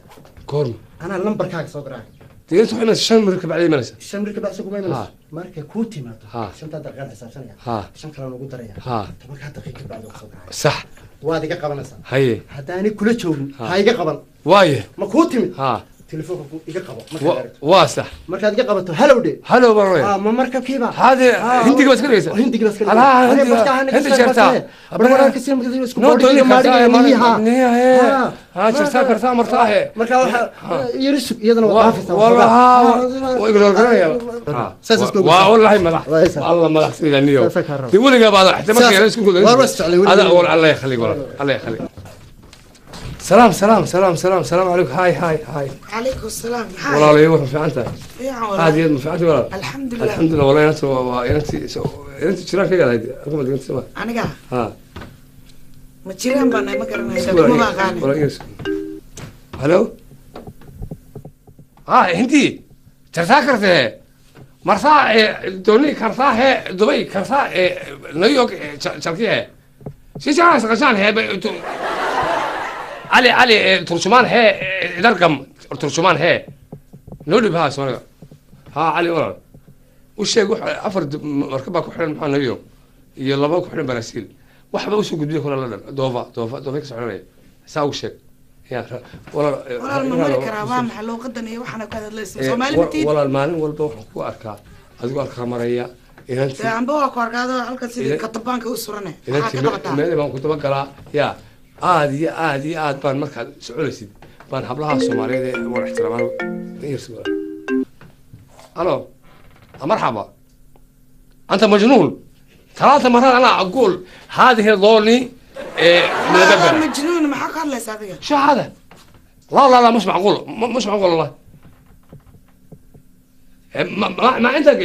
Goorma. Anaa lambarkaaga soo garaacay. Dee inta waxay 5 mir ka bacday imanaysa. 5 mir ka bacday kuma imanaysa. Marka kuu timaado 5 daqiiqo xisaabsanaya. 5 kale ugu daraya. 10 daqiiqo ka bacdi soo garaacay. Sax. Waad iga qabanaysaa. Haye. Haddaanay kula joogin ha iga qaban. Waaye. Ma kuu timid? Ha. Telefoonka ku iga qabo markaad aragto. Waa sax. Markaad iga qabato halow dhe. Halow baan leeyahay. Ma markabkiiba. Hade hindiga baad iska dhigaysaa. Hindiga baad iska dhigaysaa. Hindi jartaa. Barbarka si markaa isku No, boodhiga dooni maariga kartaa, niyaha. niyaha. Ha, jartaa kartaa martaa he. Marka waxa yari sug iyadana waa dhaafaysaa. Wallahi waa ignore garanaya. Saas isku Waa wallahi madax. Allah madax sida niyo. Dee weligaa baad xita markii yara isku Waa waa isjeclay weligaa. Ada wal Allah yakhliq wala. Allah yakhliq. سلام سلام سلام سلام سلام عليكم. هاي هاي هاي. عليكم السلام. والله لا يروح في عنتها. fiican. هذه في عنتي ولا. الحمد لله. الحمد لله والله انت انت انت jiraan ka galayd kuma diganta sama. Aniga ha ma jiraan baan ma garanaysa kuma aqaan. Halo ha hindi jartaa kartee marsaa dooni kartaa he Dubai kartaa New York jalki he si jaraas qasaan he علي علي ترجمان هي درقم ترجمان هي نولي بها سونغ ها علي ولا وشيء afar markab baa ku xiran maxaa New York iyo laba ku xiran Brazil waxba u soo gudbiyay kula la doofa doofa doofa ka soconaya saa u sheeg ya wala walaal ma mari karaa waa maxay luuqadan iyo waxana ka hadlaysa Soomaali ma tiid walaal maalin walba waxaan ku arkaa adigu arkaa maraya inanti amba waa ku arkaado halka sidii katabaanka u surane inanti meel baan ku daba galaa ya aad iyo aad iyo aad baan markaad soconaysid baan hablaha Soomaaliyeed ee wada ixtiraamaan. Alo مرحبا انت مجنون 3 مرات انا اقول هذه ضولني من الدبر مجنون ما حق الله يسعدك شو هذا لا لا لا مش معقول مش معقول والله ما, ما عندك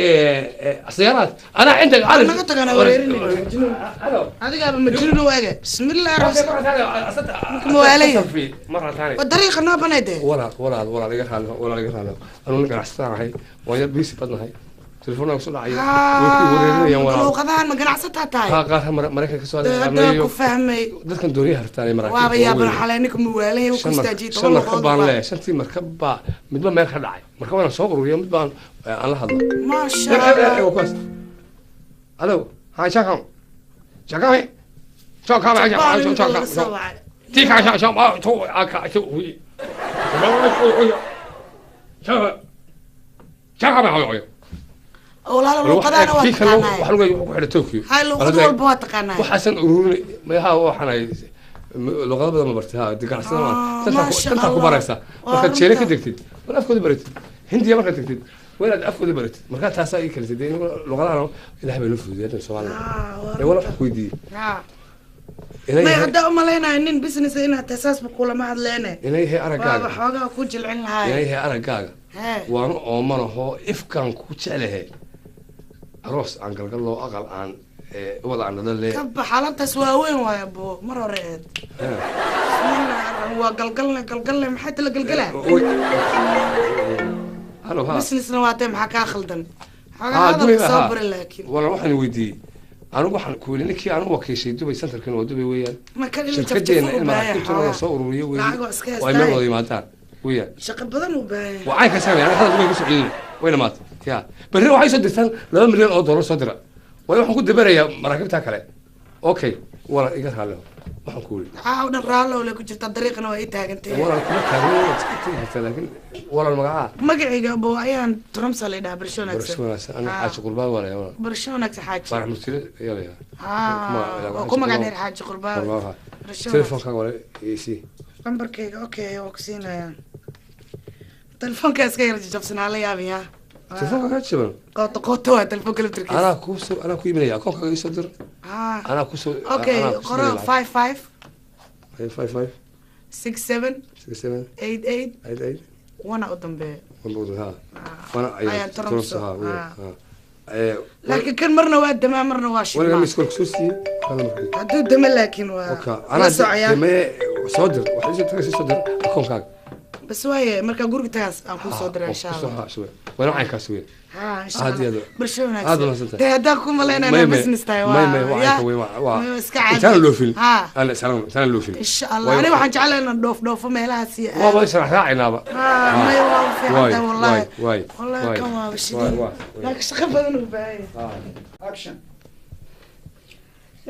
سيارات انا عندك عارف انا قلت انا وريني مجنون هذا مجنون واجا بسم الله الرحمن الرحيم مره ثانيه والطريق نو بنيده ولا ولا ولا laga raalo wala laga raalo anu ganacsataa waa yar biisi badnahay telefoonka soo dhacay way ku wareerinayaan walaal luuqadahan ma ganacsataa tahay ha qaar Mareykanka ka soo hadlay ku fahmay dadkan dooniyaha hartaan Mareykanka waaba yaaban xalay ninka muwaalay uu ku istaajiyay toban markab baan leeyahay shantii markab baa midba meel ka dhacay marka waan soo ururiyo mid baan aan la hadlo ma sha Allah alo ha shaqan shaqan shaqan shaqan shaqan tii ka shaqan ma to aka to wi shaqan shaqan walaal luuqadaana waa taqaanaa wax lagu ku xidhay Tokyo hay luuqad walba waa taqaanaa waxaasan ururin ma waxaan ay luuqado badan ma bartay ha ganacsatada tantaa ku baraysa markaad China ka degtid wal afkooda baratid Hindiya markaad degtid walaad afkooda baratid markaa taasaa ii kalisay dee luuqadahan ilaah bay noo fududeeyay Soomaaliya ee wala wax weydiiyey ma hadda u malaynayo nin business inaad tahay saasba kulama hadleene inay yahay araggaaga waaba xoogaa ku jilcin lahaay inay yahay araggaaga waanu oomanaho ifkaan ku jeclahay aroos aan galgallo aqal aan wada aan dhadhan kaba xaaladtaas waa weyn waay abo mar hore eed waa galgalne galgalne maxay tala galgalaa halo ha businessna waa tee maxaa kaa khaldan xoogaa hadalka soo bari laakiin wala waxaan weydiiyey anigu waxaan ku yidhi ninkii anigu wakiishay Dubai centerkan waa Dubai weeyaan shirkadeena in maraakiibtooda soo ururiyo weeyaan oo ay meel wada yimaadaan weeyaan shaqo badan u baahan waa caynka sameeyaan aniga hadal Dubai ku soo celina wayna maatay ya berri waxay soo dirtaan $2 milyan oo soo dira waayo waxaan ku dabarayaa maraakiibta kale Okay walaal iga raaliho waxaan ku yidhi caaw dhan raallow le ku jirta dariiqna waa ii taagantay. Walaal kuma taagno laakiin walaal magacaa? Magacayga abo ayaan Tromsa la dhahaa, barasho barasho wanaagsan. Wanaagsan. Ana Xaaji Qurbaan walaya walaal. Barasho wanaagsan xaaji. Faarax Murtile ayaa la yidhaha. Haa, waa ku magac dheer Xaaji Qurbaan. Barasho. Telefonkaaga walaal isii. Lambarkayga okay waa ku siinayaa. Telefoonka iska yar jajabsanaa la yaabiyaa. Telefoonka kaa jaban? Qooto qooto waa telefoonka laftirkiisa. Anaa kuu soo anaa ku iibinaya akoonkaaga isoo dir. Haa. Anaa kusoo Okay, qoro 55 55 67 67 88 88 1 u dambeeya. Ha wana Ayaan ayaan Tromso, Tromso ha haa. ha Laakiin kan marna waa damaa marna waa waligaa shidmaa. miskool kusoo siiyey kana markii Hadduu dama laakiin waa oka la anaa socoyaa. dee soo dir waxay isoo tagay soo dir akoonkaaga. Bas waaye markaa guriga tagaas aan kuu soo diraa insha Allah. Wana caynkaas wey. Haa insha Aad iyo Allah. aad. Barasho Aad wanaagsan. wanaagsan. Dee haddaan ku malaynaa inaa business tahay waa. May may waa ya. caynka wey waa May iska caadi. intaan loofin. Haa. Aan intaan loofin. Insha Allah. Aniga waxaan jeclahay inaan dhoof dhoofo meelahaas iyo waaba israac raacaynaaba. Haa, may waa u fiican tahay wallahi. Waay. Wallahi kan waaba shidin. Laakiin shaqo badan u baahan yahay. Action.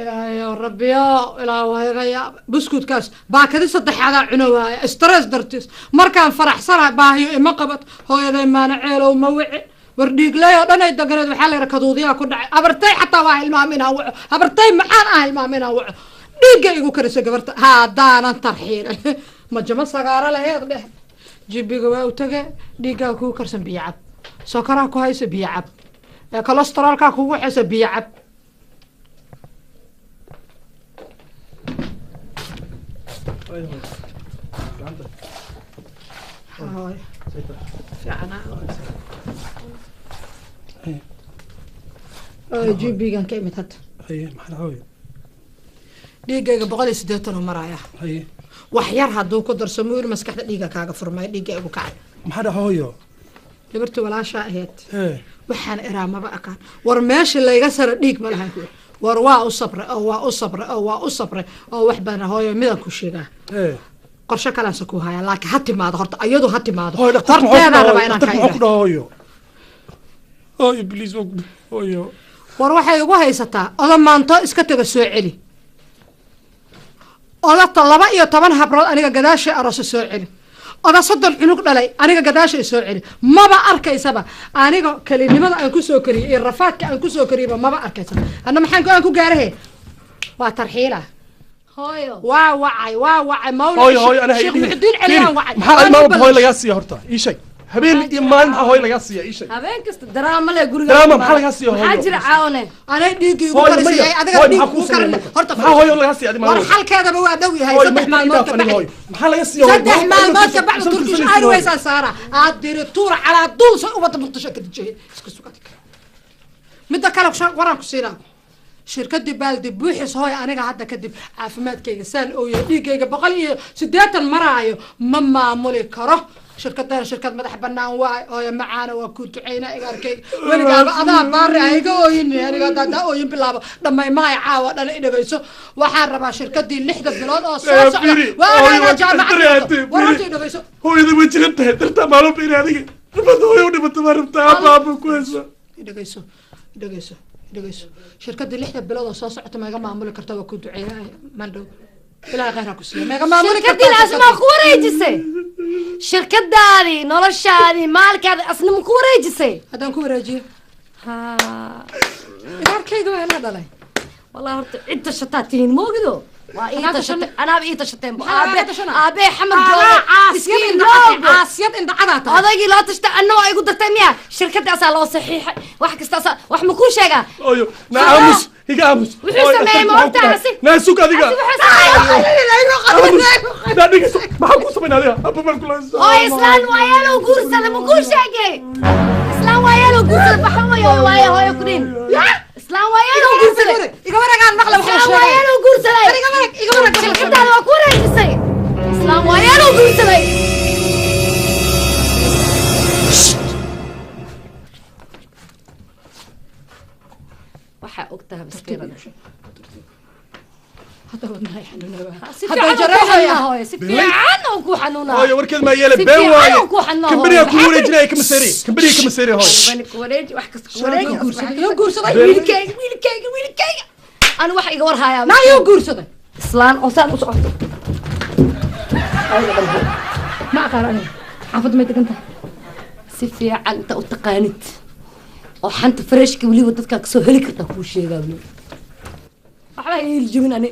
Ilaahayow rabbiyo ilaa waa iga yaab buskudkaas baakadi saddexaadaa cuno waaya stress dartiis markaan faraxsanahay baahiyo ima qabat hooyaday maana ceelow ma wici war dhiigley oo dhan ay deganeed waxaa la yidhi kaduudiyaa ku dhacay habartay xataa waa hilmaam inaan waco habartay maxaan ah hilmaam inaan waco dhiigga igu karisa gabarta haddaanan tarxiilin majamo sagaaro laheed dheh jibiga waa u tage dhiiggaa kuu karsan biyo cab sokoraa ku haysa biyo cab kolestaroolkaa kugu xaysa biyo cab. Hooyo. Fiicnaa. Hooyo, GP-gan ka imid hadda. Haye maxaa hooyo? Dhiiggayga 180 uu marayaa. Haye. Wax yar hadduu ku darsamo wiil maskaxda dhiigga kaaga furmaya dhiigga igu kacay. Maxaa dhaca hooyo? Gabartii walaashaa ahayd. Ee. Waxaan iraa maba aqaan war meesha layga sara dhiig ma lahan kuwi war waa u sabray oo waa u sabray oo waa u sabray oo wax badan hooyo midaan ku sheegaa. Ee. Qorshe kalaanse ku hayaa laakiin ha timaado horta iyadu ha timaado Hooyo dhakhtarku muxuu ku horteedaan dhahaa rabaa inaan dhakhtarku ka muxuu ku iraa. dhahaa hooyo? Hooyo please waa ku hooyo. War waxay ugu haysataa oda maanto iska taga soo celi odata 12 habrood aniga gadaashay aroosa soo celi oda 30 cunug dhalay aniga gadaashay soo celi maba arkaysaba aniga kelinimada aan kusoo kariyey iyo rafaadka aan kusoo kariyeyba maba arkaysaba hadna maxaan go-aan ku gaarahe waa tarxiila. Hooyo. Waa wacay waa wacay mawla Hooyo hooyo ana Sheekh Muxudiin Celiyaan wacay. maxaa Waan maalin u walba hooyo lagaa siiya horta ii sheeg habeen iyo maalin maxaa hooyo lagaa siiya ii sheeg. Habeen kasta daraama le guriga. Daraama maxaa lagaa siiya hooyo? Maxaa jira caawne? Anay dhiiggii ugu Hooyo, karisay maya. adiga Hooyo, dhiig maxaa kuu ugu karin sameeyay marka? horta Maxaa hooyo lagaa siiya adi maalin war walba? xalkeedaba waa dhow yahay Hooyo, 3 marka maalmood idhaaf ka aniga bacdi. hooyo. Maxaa laga siiya hooyo? 3 maalmood ka bacdi Musalsal Turkish hooyo. Airways aan saara aad diri tuura calaa duul soo ubada Muqdisho ka dejiyay iska sugad midda kale waraan ku siinaa shirkadii baaldi buuxis hooy aniga hadda kadib caafimaadkayga saan ooyo dhiiggayga 180 maraayo ma maamuli karo shirkadana shirkad madax banaan waay hooyo macaana waa kuu ducaynaa iga arkay weligaaba adaa baari ah iga ooyin aniga hadda haddaa ooyin bilaabo dhammay mahay caawa dhan i dhagayso waxaan rabaa shirkadii 6 bilood oo soo socda waa ogaanaa jaamacad war horta i dhagayso. Hooyada way jiran tahay dartaa maalin walba inay adiga dhibata hooyo u dhimato baa rabtaa aabba aabba ku haysa. I dhagayso i dhagayso i dhagayso shirkadii 6 bilood oo soo socota ma iga maamuli karta waa kuu duceeyaa mandhow ilaahay khayr ha ku siiyo ma iga maamuli kartaa. Shirkadiin asmaa ku wareejisay. Shirkadaadii, noloshaadii, maalkaadii asna ma ku wareejisay? Haddaan ku wareejiyo. Haa. Igaarkayga waa la dhalay. Wallahi horta cid tashataa tihiin moogido. Waa ii Anaa tashatay anaaba ii tashateen. Maxaa Aabe laga tashanaa? aabe xamar Anaa jooga. caasiyad Miskiin indhacaday, loobo. caasiyad indhacadaa tahay. Odaygii loo tashtay anna waa igu dartay miya? Shirkadaasaa loo saxiixay. Wax kasta asaa wax ma kuu sheegaa? Hooyo na aamus iga aamus. Wuxuu Hooyo, sameeyey ma dhakhtarku muxuu ku ogtahay dhahay? asi? Naa sug adiga. Asi wuxuu sameeyey. Aamus naa dhegeyso maxaa kuu samayn adiga aabba baan kula haysaa. Hooyo islaan waayeeloo guursada ma kuu sheegay? Islaan waayeeloo guursada waxa weeye waaye hooyo ku dhihin. Islaan waayeeloo guursaday. Iga wareegaan maqla waxa Islaan sheegay. waayeeloo guursaday. Iga wareeg iga wareeg waxa sheegay. Shirkadaada waa ku wareejisay. Islaan waayeeloo guursaday. Waxaa ogtahay maskiinada. Hadda wadnahay xanuunaa. Si Hadda fiican oo ku jareexaya. xanuunaa hooyo, si fiican oo ku xanuunaa. Hooyo warkeed maa yeele Si been fiican waaye. oo ku xanuunaa hooyo. Kambaniga ku Maxaa wareejinaya kama seeri kambaniga kama seeri hooyo. Kambani ku wareeji, wax kasta ku wareeji. Iga guursaday. Wiilkayga, wiilkayga, wiilkayga. Ani wax iga war hayaa. Naa yuu guursaday? Islaan oo saan u socoto. Ma aqaan aniga. Xaafadda may degan tahay? Si fiican inta u taqaanid oo xanta freshka weliba dadkaa kasoo heli kartaa kuu sheegaa weliba. Waxba ha ii iljibin ani,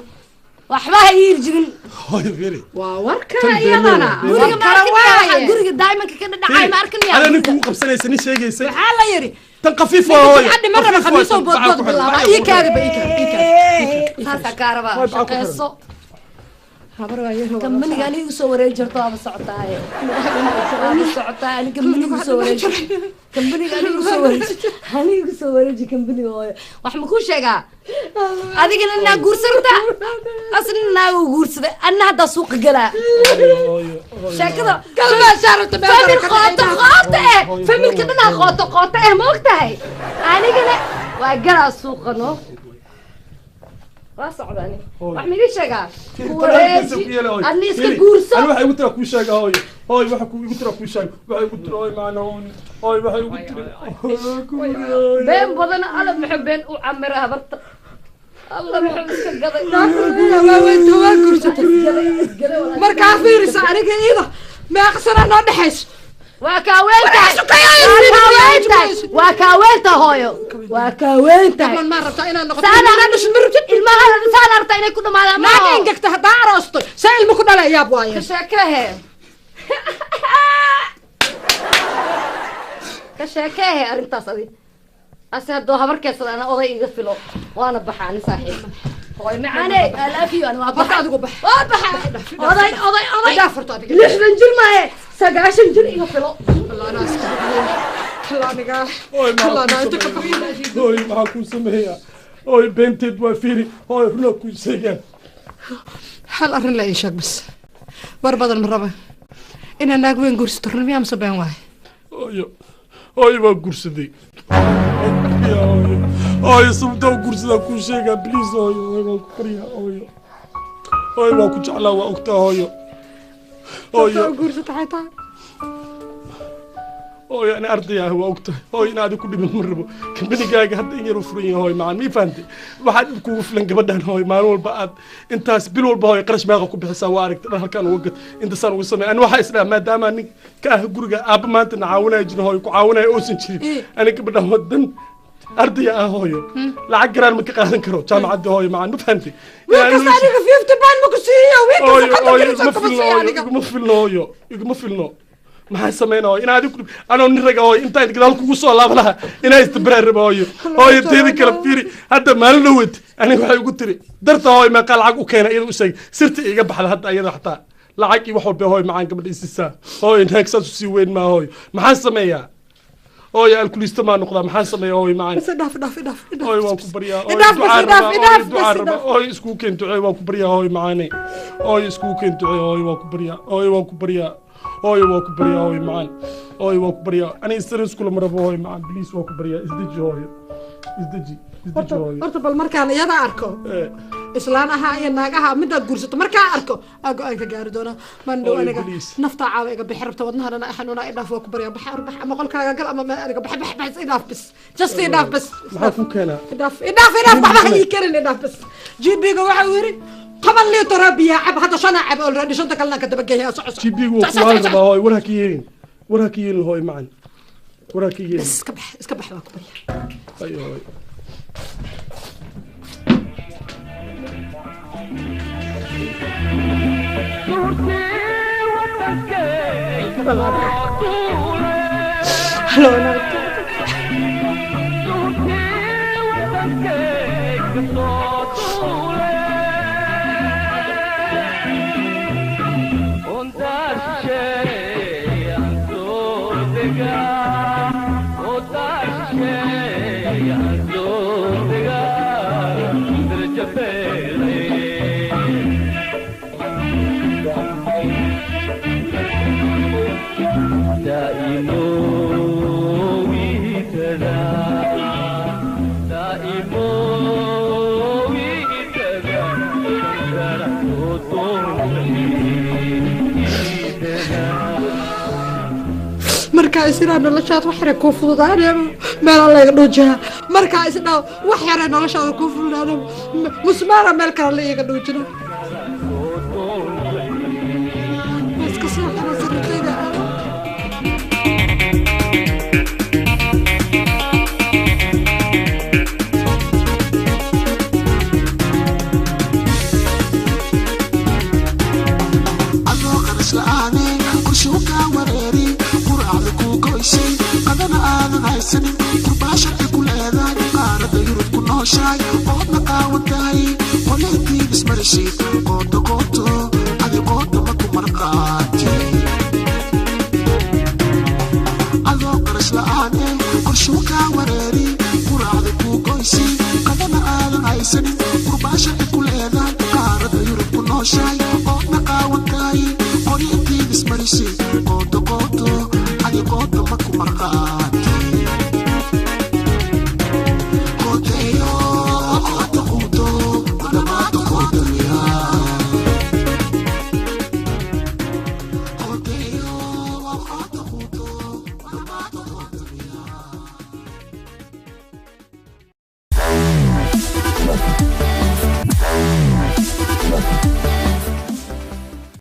waxba ha ii iljibin. Hooyo, fiiri. Waa warka Tan been iyadana. weyn. Guriga ma War arkin kale miyaa? waaye. Guriga diamondka ka dhadhacay ma arkin miyaa? Ana ninka ugu qabsanaysa nin sheegaysay. Waxaa la yidhi tan khafiif waa hooyo. Cadhi ma raba Khafiif waa khamiisoo tan, boodbood bacaa ku xiran, bilaaba. bacaa ku Ii kaadi ba, ii kaadi, ii kaadi, ii kaadi. Saasaa kaa rabaa. Hooyo, bacaa ku xiran. Shaqeyso. Habar waa yar. Kambaniga aniga soo wareeji jirto waaba socotaaye, waaba socotaa. Ani kambaniga soo wareeji, kambaniga aniga soo wareeji, aniga soo wareeji kambaniga. Hooyo, wax ma kuu sheegaa? Adigana inaa guursarta asna naaga guursaday, anna haddaa suuqa galaa sheekada. Galmaa saarata meel famil kale ka qooto dhacay. Qooto eh, familka dhanaa qooto qooto eh, ma og tahay? Anigana waa galaa suuqa, no waa socdani. Wax ma idin sheegaa? Ku wareeji adna iska guurso. Ani waxay igu tira kuu sheega hooyo. Hooyo, waxa ku igu tira kuu sheeg. Waxay igu tira hooyo macna hooyo. Hooyo, waxay igu tira. Been badan alla muxuu been u camira habarta, alla muxuu iska gaday. Waa guursatay. Markaa fiirisa aniga iyada meeqa sana noo dhexayso? Waa kaaweentahay, waa kaaweentahay, waa kaaweenta hooyo, waa kaaweentahay. Ma rabtaa inaad noqoto Saan ilmaha dhashin ma rabtid? Ilmaha saan rabtaa inay ku dhamaadaan. Naag engegta haddaa aroostay see ilmo ku dhalay? Yaab waaye. Ka sheekehe, ka sheekehe arrintaas adi ase haddoo habarkeedsada ana oday iga filo waana baxa ani saaxiib. Hooyo macaane, I love you. Ani waa Horta baxa. Adigu bax. Waa baxa. Oday, oday, oday. Idhaaf horta adiga. 60 jir maahe, 90 jir iga filo. Hooyo, maxaa kuu sameeyaa? Hooyo, maxaa kuu sameeyaa? Hooyo, beenteed waa fiiri. Hooyo, runaa kuu sheegaa. Hal arrin la ii sheeg bas, war badan ma raba. Inaa naag weyn guursato run miyaa mise been waaye? Hooyo, hooyo, waa guursaday. Hooyo, hooyo, sababtaa u guursadaa kuu sheegaa please hooyo. Hooyo, waan ku baryaa hooyo. Hooyo, waan ku jeclaa, waa ogtaa hooyo. Sababtaa Hooyo. u guursata xataa? Hooyo, ani arday ah waa ogtahay. Hooyo, in aadi ku dhimin ma rabo. Kambanigaaga hadda in yar u furan yahay hooyo macaan, mii fahantay? Waxaa dhib kugu filan gabadhan hooyo. Maalin walba aad intaas, bil walba hooyo qarash meeqa ku bixisaa waa aragtay. Dhan halkaan uga gad intaasaan uga samey. Ani waxaa isdhaha maadaama nin ka ah guriga aabba maanta na caawinaya jirin, hooyo ku caawinaya uusan jirin, ani gabadhan wadan ardaya ah hooyo lacag garaan ma ka qaadan karo jaamacadda hooyo macaan, ma fahantay? Wiil kasta aniga 50 pound ma ku siiyo? Wiil Hooyo, kasta hooyo, 50 iguma kuma filno siiyo hooyo. aniga. Iguma filno hooyo, iguma filno. Maxaa sameynaa hooyo? Inaa adigu anoo nin raga hooyo intaan gadaal kugu soo laaba lahaa inaa isdabaraan raba hooyo. Hooyo, teeda kale fiiri, hadda maalin dhawed aniga waxay igu tiri darta hooyo meeqaa lacag u keena iyada u sheeg sirta iga baxda. Hadda iyada xataa lacag iyo wax walba hooyo macaan gabadha isisaa. Hooyo, naag saas usii weyn maa hooyo. Maxaan sameeyaa hooyo? Alkuliista maa noqdaa? Maxaan sameeyaa hooyo macaan? Bas idhaaf, idhaaf, idhaaf, idhaaf. Hooyo, waan ku baryaa hooyo. Idhaaf bas, Ducaa idhaaf, rabaa, idhaaf hooyo, ducaa bas, rabaa. idhaaf. Hooyo, iskugu keen ducee, waan ku baryaa hooyo macaane. Hooyo, iskugu keen ducee. Hooyo, waan ku baryaa. Hooyo, waan ku baryaa. Hooyo, waan ku baryaa. Hooyo macaan, hooyo, waan ku baryaa. Aniga stress kula ma rabo hooyo macaan, please, waan ku baryaa. Isdeji hooyo, isdeji, isdeji Horta hooyo. Horta bal markaan iyada arko, islaan ahaa iyo naag ahaa midaad guursato markaa arko aa go-aan ka gaari doonaa mandhow. Hooyo, Aniga please. naftaa caawa iga bixi rabta, wadnaha dhana xanuuna. Idhaaf, waa ku baryaa. Bax, bax, ama qolkaaga gal ama meel aniga. Bax, bax, bax, idhaaf bas, just idhaaf bas. Maxaa ku keenaa? Idhaaf, idhaaf, idhaaf. Waxba ha ii karin, idhaaf bas. GP-ga waxa uu yidhi 10 liitar oo biyaa cab. Hadda shanaa cab already, shanta kalena ka dabageeya. Soco, soco. GP-gu waa kuwaal rabaa hooyo. War ha ka yeelin, war ha ka yeelin hooyo macaan, war ha ka yeelin. Bas iska bax, iska bax, waa ku baryaa. Ayo hooyo. Hello, naagta. Markaa isiraa noloshaad waxay kuu fududaanaya meelaa layga dhuujiyaa. Markaa isdhaw wax yaree noloshaada kuu fulnaado, musmaara meel kale la iiga dhuujino. Waa iska seexana, sariirtayda aado. Adoo qarash la'aane, qorshuhu kaa wareeri, quraacda kuu goysay, qadana aadan haysanin, qurbaa sharci ku leedahay, qaaradda Yurub ku nooshahay, oodna qaawan tahay, qolaytiin ismarishid, qooto qooto adi qooto ma ku marqaati. Adoo qarash la'aane, qorshuhu kaa wareeri, quraacda kuu goysay, qadana aadan haysanin, qurbaa sharci ku leedahay, qaaradda Yurub ku nooshahay, oodna qaawan tahay, qoryintiin ismarishid, qooto qooto adi qooto ma ku marqaati.